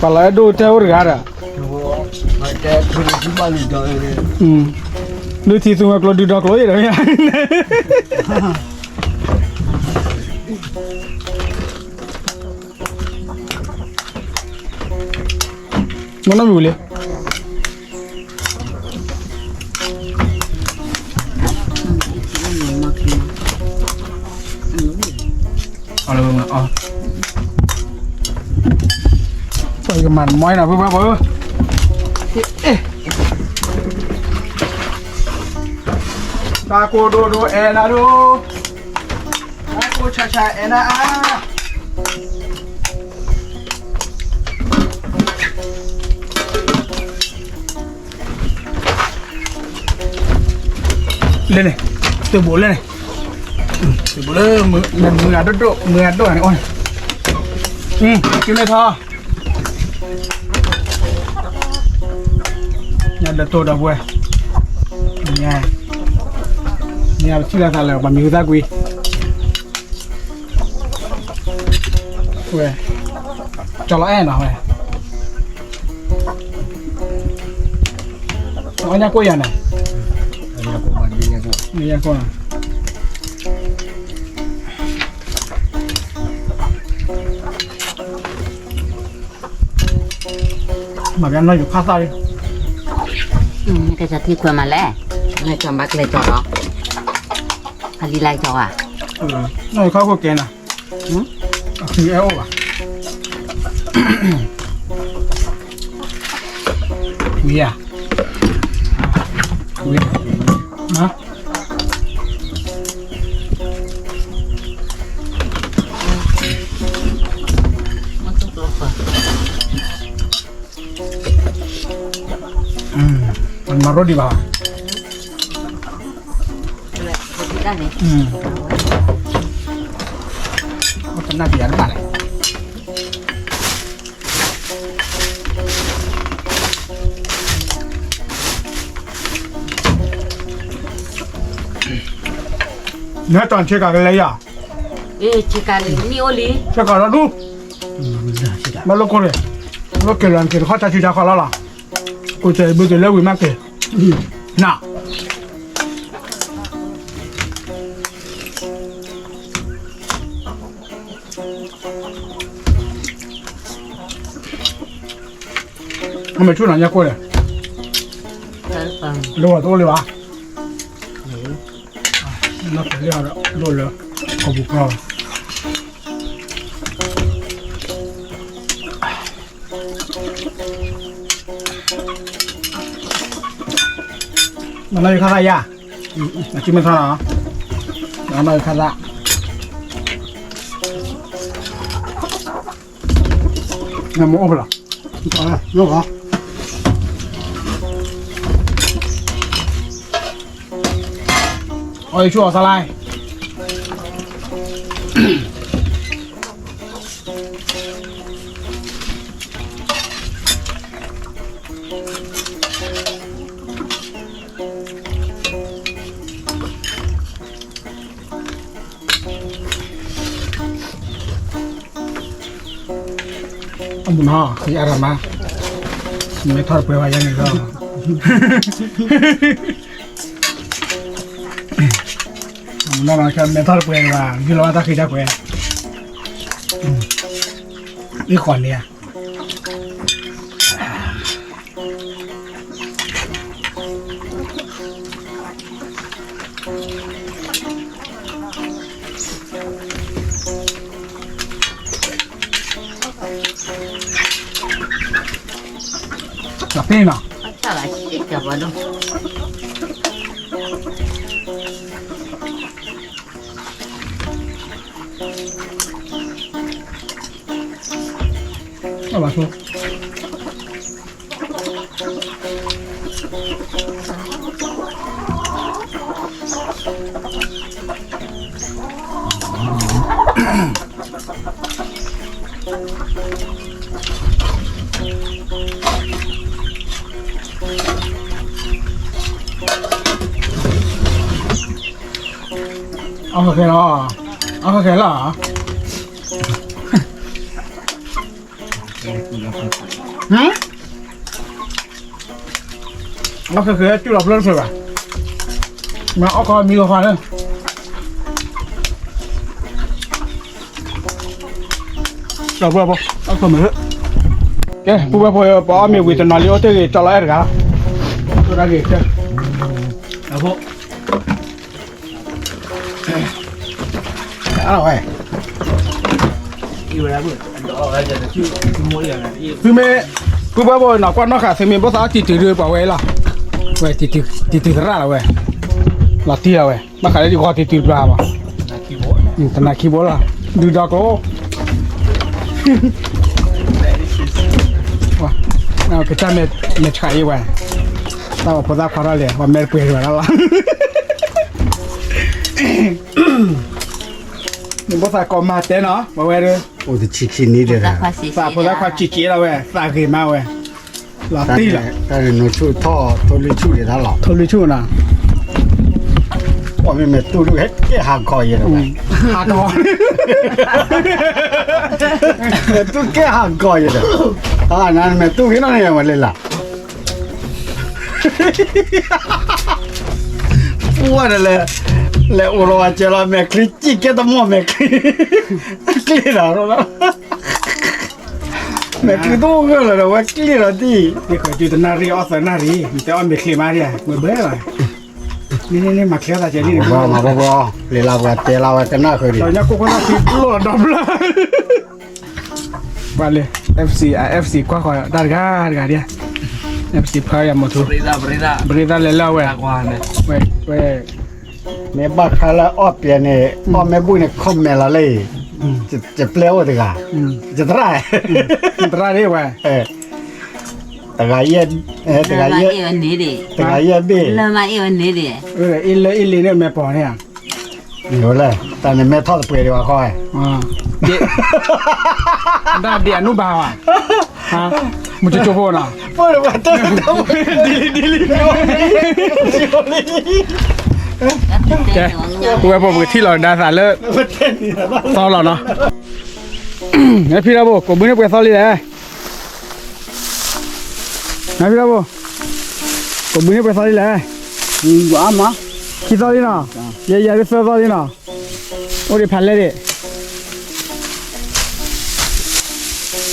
ပှၤလီၤအဲၣ်ဒိၣ်တဲအိၣ်တဂၤဒီး, ဒုးထံသုဝဲကျိဒုးဒီကျိအံၤဒီး မ့ၢ်နီၢ်မံၤဝံၤလံ, ပှၤကမၤနမီၢ်နၤ ဖုဖုဖု, တၢ်ကိၢ်ဒိၣ်ဒိၣ်အဲၣ်နၤဒိၣ်, တၢ်ကိၢ်ဆါဆါအဲၣ်နၤအါ လၢန့ၣ်, သုးဘူးလၢန့ၣ်, သုးဘူးလၢ, မုၢ်ဂၤဒိၣ်ဒိၣ် မုၢ်ဂၤဒိၣ်ဂၤန့ၣ်အိၣ်န့ၣ်, ကမ့ၢ်ထီ, ညၣ်ဒၢတိၢ်ဒီပုၢ်ဝဲၢ်, ညၣ်, ညၣ်ပထံၣ်လီၤသးလၢ ပှၤမံၤဟူသၣ်ကွံ ဝဲ, ကၠီလီၤအဲၣ်နီၤဝဲ, အီၣ်ညၣ်ကိၣ်ယၤန့ၣ်, ညၣ်ကိၣ်, မၤဘၣ်နီၢ်ယူၤခါသၣ်လံ, ကစၢ်ထံခွဲးမၤလဲၣ်, နကဘၣ်ကျဲၤကၠီလီၤ, အလံၤလၢကၠီဧါ, နီၢ်ယူၤခါခိၣ်ကဲနၤ, အဃံအဲၣ်အိၣ်ဘၣ်, ဝံၤဧါ, ဝံၤ, မၤရိဒံးဘၣ်, တနၢ်ပၢၢ်တဘၣ်လဲၣ်, နဟဲတီၢ်ဆ့ကၤကလဲၤယၤ, ဆ့ကၤလံ, ဆ့ကၤလီၤဒူ, ဘၣ်လိၣ်ကိၢ်န့ၣ်, လိၣ်က့ၤလီၤက့ၤတခီတၢ်ဆူးတၢ်ခီၣ်လီၤလီၤ, ကိးစဲးဘုးက့ၤလၢဝံၤမးက့ၤ, န အမဲာ်ဆူၣ်နၤညါကိၢ်လဲၣ်, လၢဝဲတအိၣ်လၢၤဘၣ်, လၢလၢလၢလၢ ကီၢ်ပူၤကျီ, မၤနီၢ်ယခါသၣ်ယါ, မၤစံမ့ၢ်ထီၣ်နီၤ, မၤနီၢ်ယခါသၣ်, နမ့ၢ်အိၣ်ဖဲလီၤ, အီၣ်ယဆူၣ်အီၤသၣ်လါ, အမုၢ်နီၤ ယအရမၤ, မ့ၢ်ထီၣ်တပှဲၤဘၣ်ယဲန့ၣ်လီၤ, အမုၢ်နီၤ မ့ၢ်ထီၣ်တပှဲၤဘၣ် ယုၢ်လီၤဘၣ်တၢ်ဃံတၢ်ကွဲၤ, အ့ၣ်ဃီၤန့ၣ်ဧါ. သ့နီၤ, ဘၣ်ဆိ အီၣ်ခဲခဲလီၤ, အီၣ်ခဲခဲလီၤ, အီၣ်ခဲခဲ တူၢ်လီၤဖျၢၣ်တဖျၢၣ်ဘၣ်, မ့ၢ်အီၣ်ခီမံခီခွါလၢ ကဲ ပုၢ်ဝဲၢ်ဖိ ပအီၣ်မ့ၤဝံၤတနီၤလံ အိၣ်တ့ၢ်ဂ့ၤ ကၠီလီၤအဲၣ်တဂၤ, အဝဲ သုမ့ၢ် ပုၢ်ဝဲၢ်ဖိနီၤ ကွၢ်နီၣ်ဃာ် သုမ့ၢ်ဘၣ်သးအီၣ်တံၤတုၤဒုး ပှၤဝဲလီၤ, ဝဲ တံၤတုၤသရၣ်လီၤဝဲ, လီၤတံၢ်လီၤဝဲ ဘၣ်ဃးလၢယဂီၤတံၤတုၤတဘျီဘၣ်, တနၤခံဘိလီၤ, ဒုးဒီကျိ ကစၢ်မဲာ်ဆှးအံၤဝဲ, တၢ်ပှၤဖိသၣ်ခွါထီၣ်လဲၣ် ပှၤမဲာ်တပှဲၤတဘၣ်လီၤ, နဘၣ်သးကိးမၤတဲနီၤ ပှၤဝဲဒၣ်, အိၣ်တဆံခံနံၣ်ဒီး သးဖိသၣ်ခွါဆံးဆံးလီၤဝဲ သးဂ့ၤမးဝဲ, လီၤတံၢ်လီၤ, တၢ်န့ၣ်နထိၣ်ထီၣ် ထိၣ်လွံၢ်ဆူၣ်ဒံးတၢ်လီၤ, ထိၣ်လွံၢ်ဆူၣ်နီၤ, ပှၤမ့ၢ်မဲာ်တူၢ်ဒုး ဟဲကဲဟးဂီၤယဲဒီးဝဲ, ဟးဂီၤ မဲာ်တူၢ်ကဲဟးဂီၤယဲဒီး, နမဲာ်တူၢ်က့ၤနီၢ်န့ၣ်မၤလဲၤလၢ် ပှၤန့ၣ်လဲၤ, လဲၤအိၣ်လီၤဝဲကဲလီၤ မဲာ်ချံစံၣ်ကဲတမီၢ်မဲာ်ချံ, ကျ့ၣ်ဒီး, မဲာ်ချံတအိၣ်ဂၢၢ်လီၤဒီး ဝဲကျ့ၣ်ဒီးတံၢ်, တနၣ်ရံၣ်အီၣ်သၢနၣ်ရံၣ် နတဲအီၣ်မဲာ်ချံမးဒံး မ့ၢ်ဘၢဘၣ်, န့ၣ်န့ၣ်မၤချ့အီၣ်သးကဲလံ, မၤဘၣ်ဘၣ်, လဲၤလၢပှၤတဲလၢဝဲကနၣ်ဃုာ်ဒံး, ဒီးညါကိၣ်ဖိသၣ်ခံဘျီၣ်ဒီဘျၣ် ပှၤလၢ FC အ FC ကွၢ်ဃီၤတၢ်တဂၤတဂၤဒံး, FC ဖၢယၤမီၤထူ, ပရ့သၣ်လဲၤလၢအဝဲ, ဝဲ, ဝဲ, မ့ၢ်ဘၣ်ဃးလၢအီၣ်ပျဲၢ်န့ၣ် အီၣ်မ့ၢ်ဘူၣ်န့ၣ် comment လီၤလၢအံၤ, ယပျဲၢ်အိၣ်တဂၤ, ယသရၣ်, သရၣ်ဒ်ဝဲ, တဂၤယဲၢ်, တဂၤယဲၢ်, တဂၤယဲၢ်ဘ့ၣ်, အ့ၣ်လၢအ့ၣ်လံန့ၣ်မဲာ်ပီၤန့ၣ်ဧါ မ့ၢ်ဝဲလဲၣ်, တၢ်န့ၣ်မဲထီၣ်တပှဲၤဒံးဘၣ်ဃီ, ဒ်, ဒ်အနူဘၣ်ဘၣ်, မုၢ်ကၠိကၠိဖိနီၤ, ဒ်လံ, ဒ်လံ, ကဲ, ပုၢ်ဝဲၢ်ဖိ ပကထံၣ်လီၤကဒါသးလၢ သီလီၤနီၤ, နဖံထီဘိ ကိးဘုန့ၢ်ပှဲၤသီလံလဲၣ် နဖံထီဘိ, ကိးဘုန့ၢ်ပှဲၤသီလံလဲၣ်, ခံသီလံနီၤ, ယဲယၤဒ်သၢသီလံနီၤ, အိၣ်ဒံးဖးလဲၢ်ဒံး,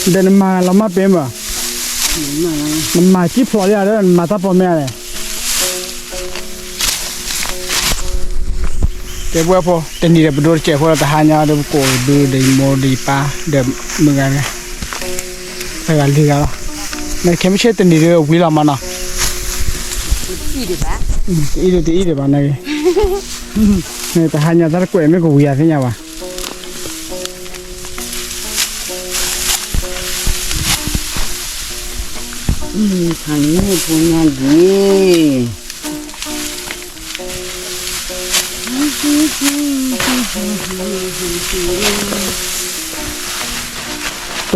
ဒီးနမၤလီၤမၢ်ပ့ၤမး, နမၤကံၣ်ဖျိးလံဧါဒီး နမၤတၢ်ပီၣ်မ့ၢ်ဧါလဲၣ် တဲပဝဲဖိ တနံၤဒီးပဒိတစဲးဖိဒီး တဟါညါဒီးပကိးဘုဒီး ယမိၢ်ဒီးယပၢ်ဒီးမုၢ်ဂၤန့ၣ် သၢဂၤလွံၢ်ဂၤလီၤ, နခဲမုၢ်ဆ့ၣ်တနံၤဒီးဝံၤလီၤမးနီၤ, တအံၣ်ဒီးတအံၣ်ဒံးဘၣ်န့ၣ်, တဟါညါတၢ်တကွဲးမ့ၢ်ကဝံၤယၤသ့ၣ်ညါဘၣ်. ဖးန့ၢ်ဖိညါဒံး, တဘိးဖီ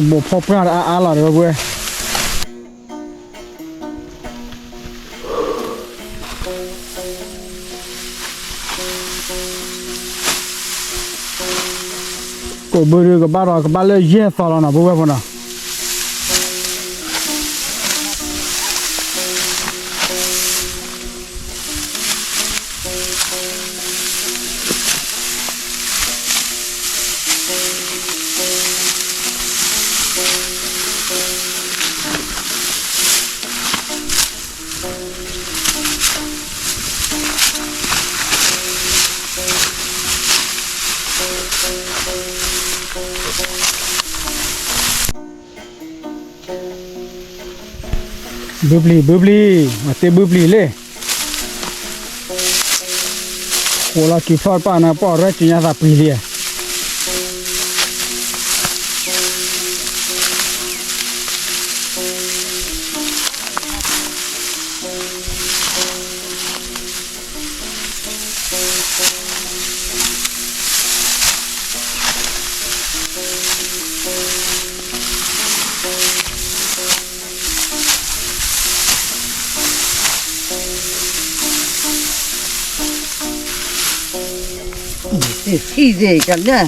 ၣ်ပှၢ်တအါအါလီၤဒီးဝဲ ကိးဘုဒုးကဘၣ်ဒီး ကဘၣ်လၢယဲၢ်သီလီၤနီၤ ပုၢ်ဝဲၢ်ဖိနီၤ. ဘုပျံၤ ဘုပျံၤ, အတ့ဘုပျံၤလံ. ဃိလီၤကံဖျီၣ်တပၣ်န့ၣ် ပီၣ်ရဲၣ်က့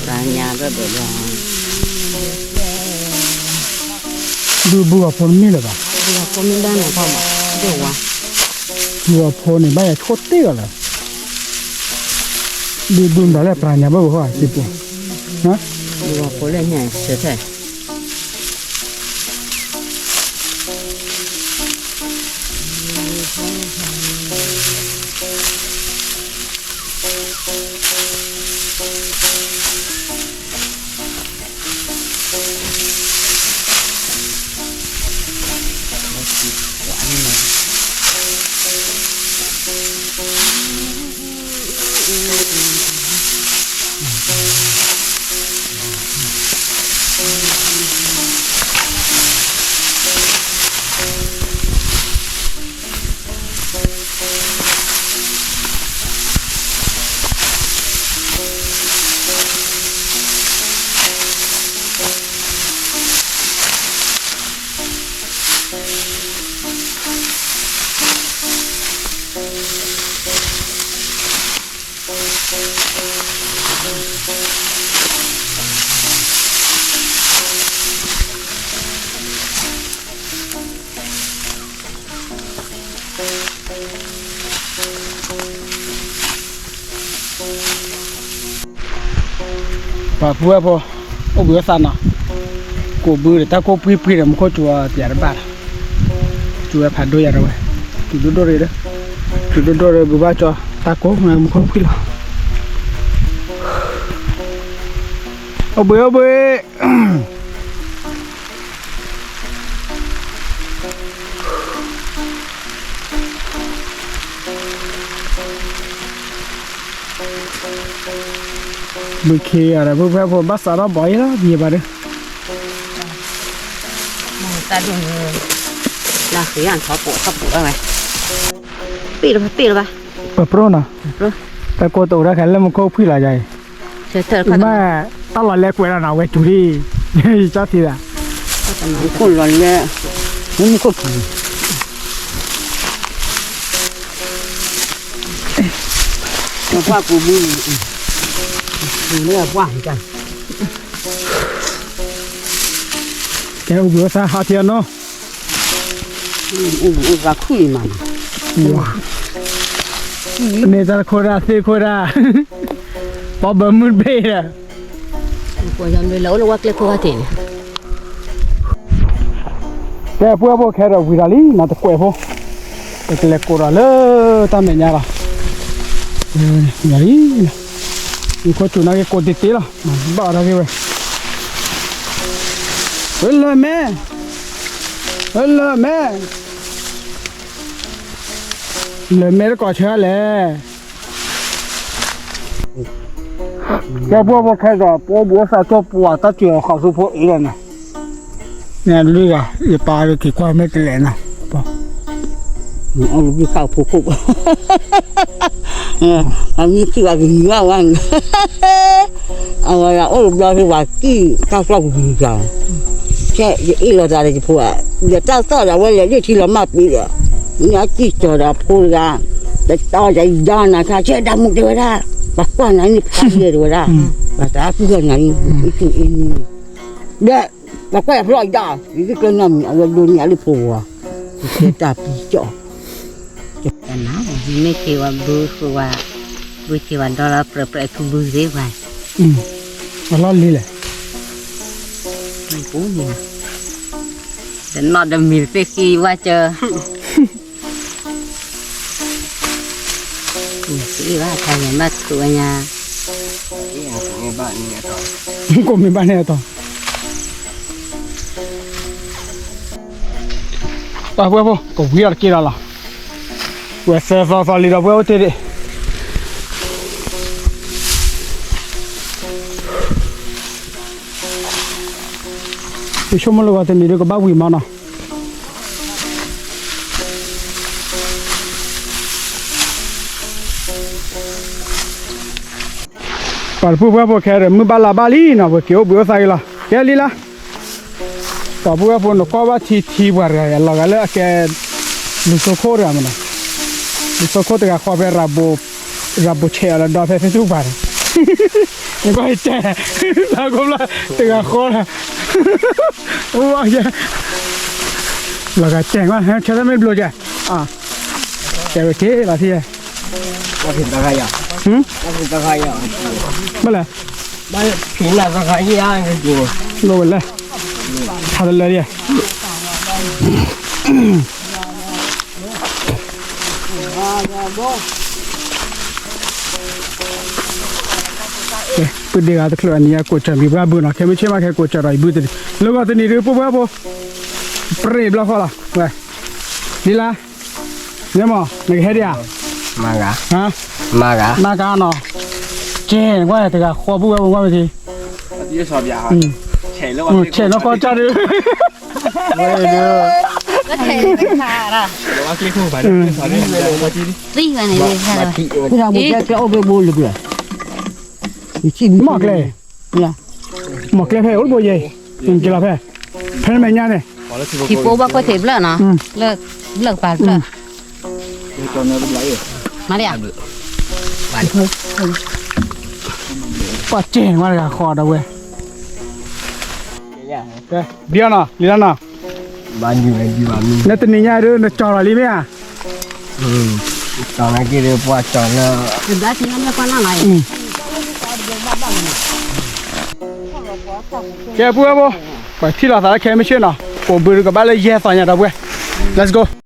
ၤညါသးပှံၤလံ. ထံၣ်ကလၢာ် ဒုးဘုအီၤဖိတမ့ၢ်လၢၤဘၣ်. ဘုအီၤဖိန့ၣ် ဘၣ်ယၤဆိၣ်တ့ၢ်အီၤလၢၤ. ဒုးဘုမတၤလၢပြၤညါဘၣ်ဘၣ်ဃီစံပူၤ, ဘုအီၤဖိလၢညါဆၢထၢၣ် ပှၤပုၢ်ဝဲၢ်ဖိ အိၣ်ဘှံးအိၣ်သါနီၤ, ကိးဘုဒီးတၢ်ကိၢ်ပှံၢ်ပှံၢ်ဒီး မူခိၣ်စူၤအီၤတပျးတဘၣ်လီၤ, စူၤဝဲဖးဒိၣ်ယၤတဝဲ, တုၤဒိၣ်ဒိၣ်ရ့ၣ်ဒီး, တုၤဒိၣ်ဒိၣ်ရ့ၣ်ဘုဘၣ်ကၠီ, တၢ်ကိၢ်မူခိၣ်ပှံၢ်လီၤ, အိၣ်ဘှံးအိၣ်ဘှံး ဘုခ့အီၤဒီး ပုၢ်ဝဲၢ်ဖိဘၣ်စးထီၣ်ဘီအံၤလီၤ ယံာ်ဘၣ်ဒီး, တၢ်ဒိၣ်န့ၣ်, လၢဃ့ယထီၣ်ပိာ်ထီၣ်ပိာ်ဝဲ, ပ့ၢ်လၢၤဘၣ် ပ့ၢ်လၢၤဘၣ်, ပပြိၣ်နီၤ, တၢ်ကိၢ်တအိၣ်ဒၣ်ခဲလၢာ်မူခိၣ်ပှံၢ်လီၤယၤအံၤ, မ့ၢ်တၢ်လီၤလဲကွဲးလီၤနီၤ ဝဲတုၤလံ, ယကၠီထံသး, မူခိၣ်လီၤလဲ, မူခိၣ်ပှံၢ် ပှၢ်ပူၤမူန့ၣ်, ပူၤလၢပှၢ်န့ၣ်, ကဲအိၣ်ဘှံးအိၣ်သါဟးထီၣ်နီၤ, အိၣ်ဘှံးအိၣ်သါခုၣ်အံၤမး, န့ၣ်တၢ်တခိၣ်ဒၣ်သ့ၣ်ခိၣ်ဒၣ်, ပီဘၢမုၢ်တဘ့ၣ်ဒီး ကဲပုၢ်ဝဲၢ်ဖိခဲဒီးဝံၤဒီးလံနီၤ တကွဲးဖိ, ပကလဲၤကိးဒီးလၢတၢ်မဲာ်ညါလီၤ, လံ, မူခိၣ်စူၤနာ်က့ကိးတ့ၢ်တ့ၢ်လီၤ, ဘၣ်အီၤနာ်က့ဝဲ, ဝဲလၢမဲ, ဝဲလၢမဲ, လၢမဲတကိးဆၢလဲၣ် ကဲပုၢ်ဝဲၢ်ဖိခဲဒီး ပအိၣ်ဘှံးအိၣ်သါကၠိပှၤတၢ်စၢၤဃီၤဆူဖိအံၤလီၤနီၤ, န့ၣ်လွံၢ်ဂၤ ယပၢ်က့ၤကွၢ်မ့ၢ်တလဲၤနီၤ, အီၣ်ဘုခၣ်ဖိခိၣ်, အမ့ၢ်ထံၣ်ဘၣ်ကယံၤဘၣ်ဝဲန့ၣ်, အဝဲဒၣ်အိၣ်တဘျီက့ၤပှၤကံၣ်တၢ်ကျီၢ်ပူၤကယံၤကၤ, ကဲယအ့ၣ်လိာ်သးဒီးယဖိဧါ, ဒီးတၢ်သီၣ်ဒီးအဝဲလဲၤလၢထံလီၤမၢ်ပ့ၤဒီး, မ့ၢ်အစံၣ်ကၠီၤဒီးဖိတဂၤ, ဒီးတီဒီးယဒီနၤခါ ဆဲဒၣ်မူတဲဝဲဒၣ်, ပှၤကွၢ်နၤန့ၣ်ဖးယဲၢ်တဲဝဲဒၣ်, ပှၤတၢ်ကူၣ်ဂၤနၤန့ၣ်, အ့ၣ်တူၢ်အ့ၣ်နံၤ, ဒီး ပှၤကွၢ်ယၤဖျီၣ်ယဒၣ်, ယကကျၢၢ်နီၢ်မံၤ အဝဲဒိးန့ၢ်အလၢဖိဝါ, ယတဲတၢ်ပံကၠီၣ်, နမ့ၢ်က့ၤဝဲဘုဃုာ်ဝဲ, ဘုက့ၤဝဲဒီလီၤပြၢးပြၢးထူဘုသ့ၣ်ဝဲ, အလီၢ်လံလဲၣ်, ပူၤန့ၣ် တနီၣ်တမံၤသ့ၣ်ဃံဝဲကၢ, မ့ၢ်သ့ဘၣ် ခါန့ၣ်ဘၣ်ထူးဝဲညါ, ကိးမ့ၢ်ဘၣ်န့ၣ်အတီၢ်, တၢ်ပှဲၤဖိ ကဝံၤအီၤတက့ၢ်ဒီးလီၤ, ဝဲသၢသီသီလံဒီးပှဲၤအိၣ်တ့ၢ်ဒံး ယဆိကမိၣ်လၢဂီၤတနံၤဒုးကဘၣ်ဝံၤမးနီၤ, ပှၤတပူၤပှဲၤဖိခဲဒီး မုၢ်ဘၣ်လါဘၣ်လံနီၤ, ပက့ၤအိၣ်ဘှံးအိၣ်သါဂ့ၤလီၤ, ကဲလံလၢ ပှၤတပူၤပှဲၤဖိ နကွၢ်ဘၣ်ထံထံပှၤတဂၤအလီၤဂာ်လၢအကဲ လူၤစိခိၣ်တဂၤမးနီၤ, လူၤစိခိၣ်တဂၤဃီဖဲ ရၤဘိဆဲးအီၤလၢဒီဖဲ Facebook ပၤန့ၣ်, နကွၢ်တဲ သးကိးဘျီ တဂၤဃီလၢ အိၣ်ဘၣ်ယဲ လီၤဂာ်တဲာ်ကွၢ် ဆၢထၢၣ်မ့ၢ်ဘျိကဲ, ကဲဝဲက့ၤလီၤထံၣ်, ဘၣ်လဲၣ်, လိၣ်ဝဲလဲၣ်, ထါတလၢဒံး ပုၢ်ဒ့ဂၤတချုးအနံၤအကိးစၢၤမံၤပှၢ်ဘုနီၤ, ခဲမုၢ်ဆ့ၣ်မးခဲကိးစၢၤဒီးအံၤဘုတနံၤ, လၢဂီၤတနံၤဒုး ပှဲၤပှဲၤဖိ ပြ့ဘျီဃီလီၤ, ဝဲ ဒ်လါ, မ့ၢ်မး နကဟဲဒံးဧါ, မၤဂၤ, မၤဂၤ, မၤဂၤနီၤ, ကဲ နကွၢ်တဂၤဃီ ပှဲၤပှဲၤဖိ ကွၢ်မ့ၢ်ထံ, ဆဲးလီၤဃီကၢ်ဒုး သံဝဲန့ၣ် မီၢ်ကျဲ, မီၢ်ကျဲဖဲအိၣ်တဘိယဲ, က့ၤလီၤဖဲ ဖဲနမဲာ်ညါန့ၣ်, ထံဖိဘၣ်ကွၢ်ထံးဘျၢၣ်နီၤ, ဘျၢၣ်ကပၤဘျၢၣ်, မၤလၢယၤ, ကွၢ်ကဲနကွၢ်တဂၤဃီဒီးဝဲ ဒ်အီၤနီၤ လံလါနီၤ, နတနံၤညါဒုး နကၠီၤလီၤလံမ့ၢ်ဧါ, ကၠီၤနာ်က့ဒီး ပှၤကၠီၤလၢ ကဲပုၢ်ဝဲၢ်ဖိ, ပှၤထံၣ်လိာ်သးလၢခဲမုၢ်ဆ့ၣ်နီၤ, ကိးဘုကဘၣ်လၢယဲၢ်သီညါဒီပုၢ်ဝဲၢ်, Let's go.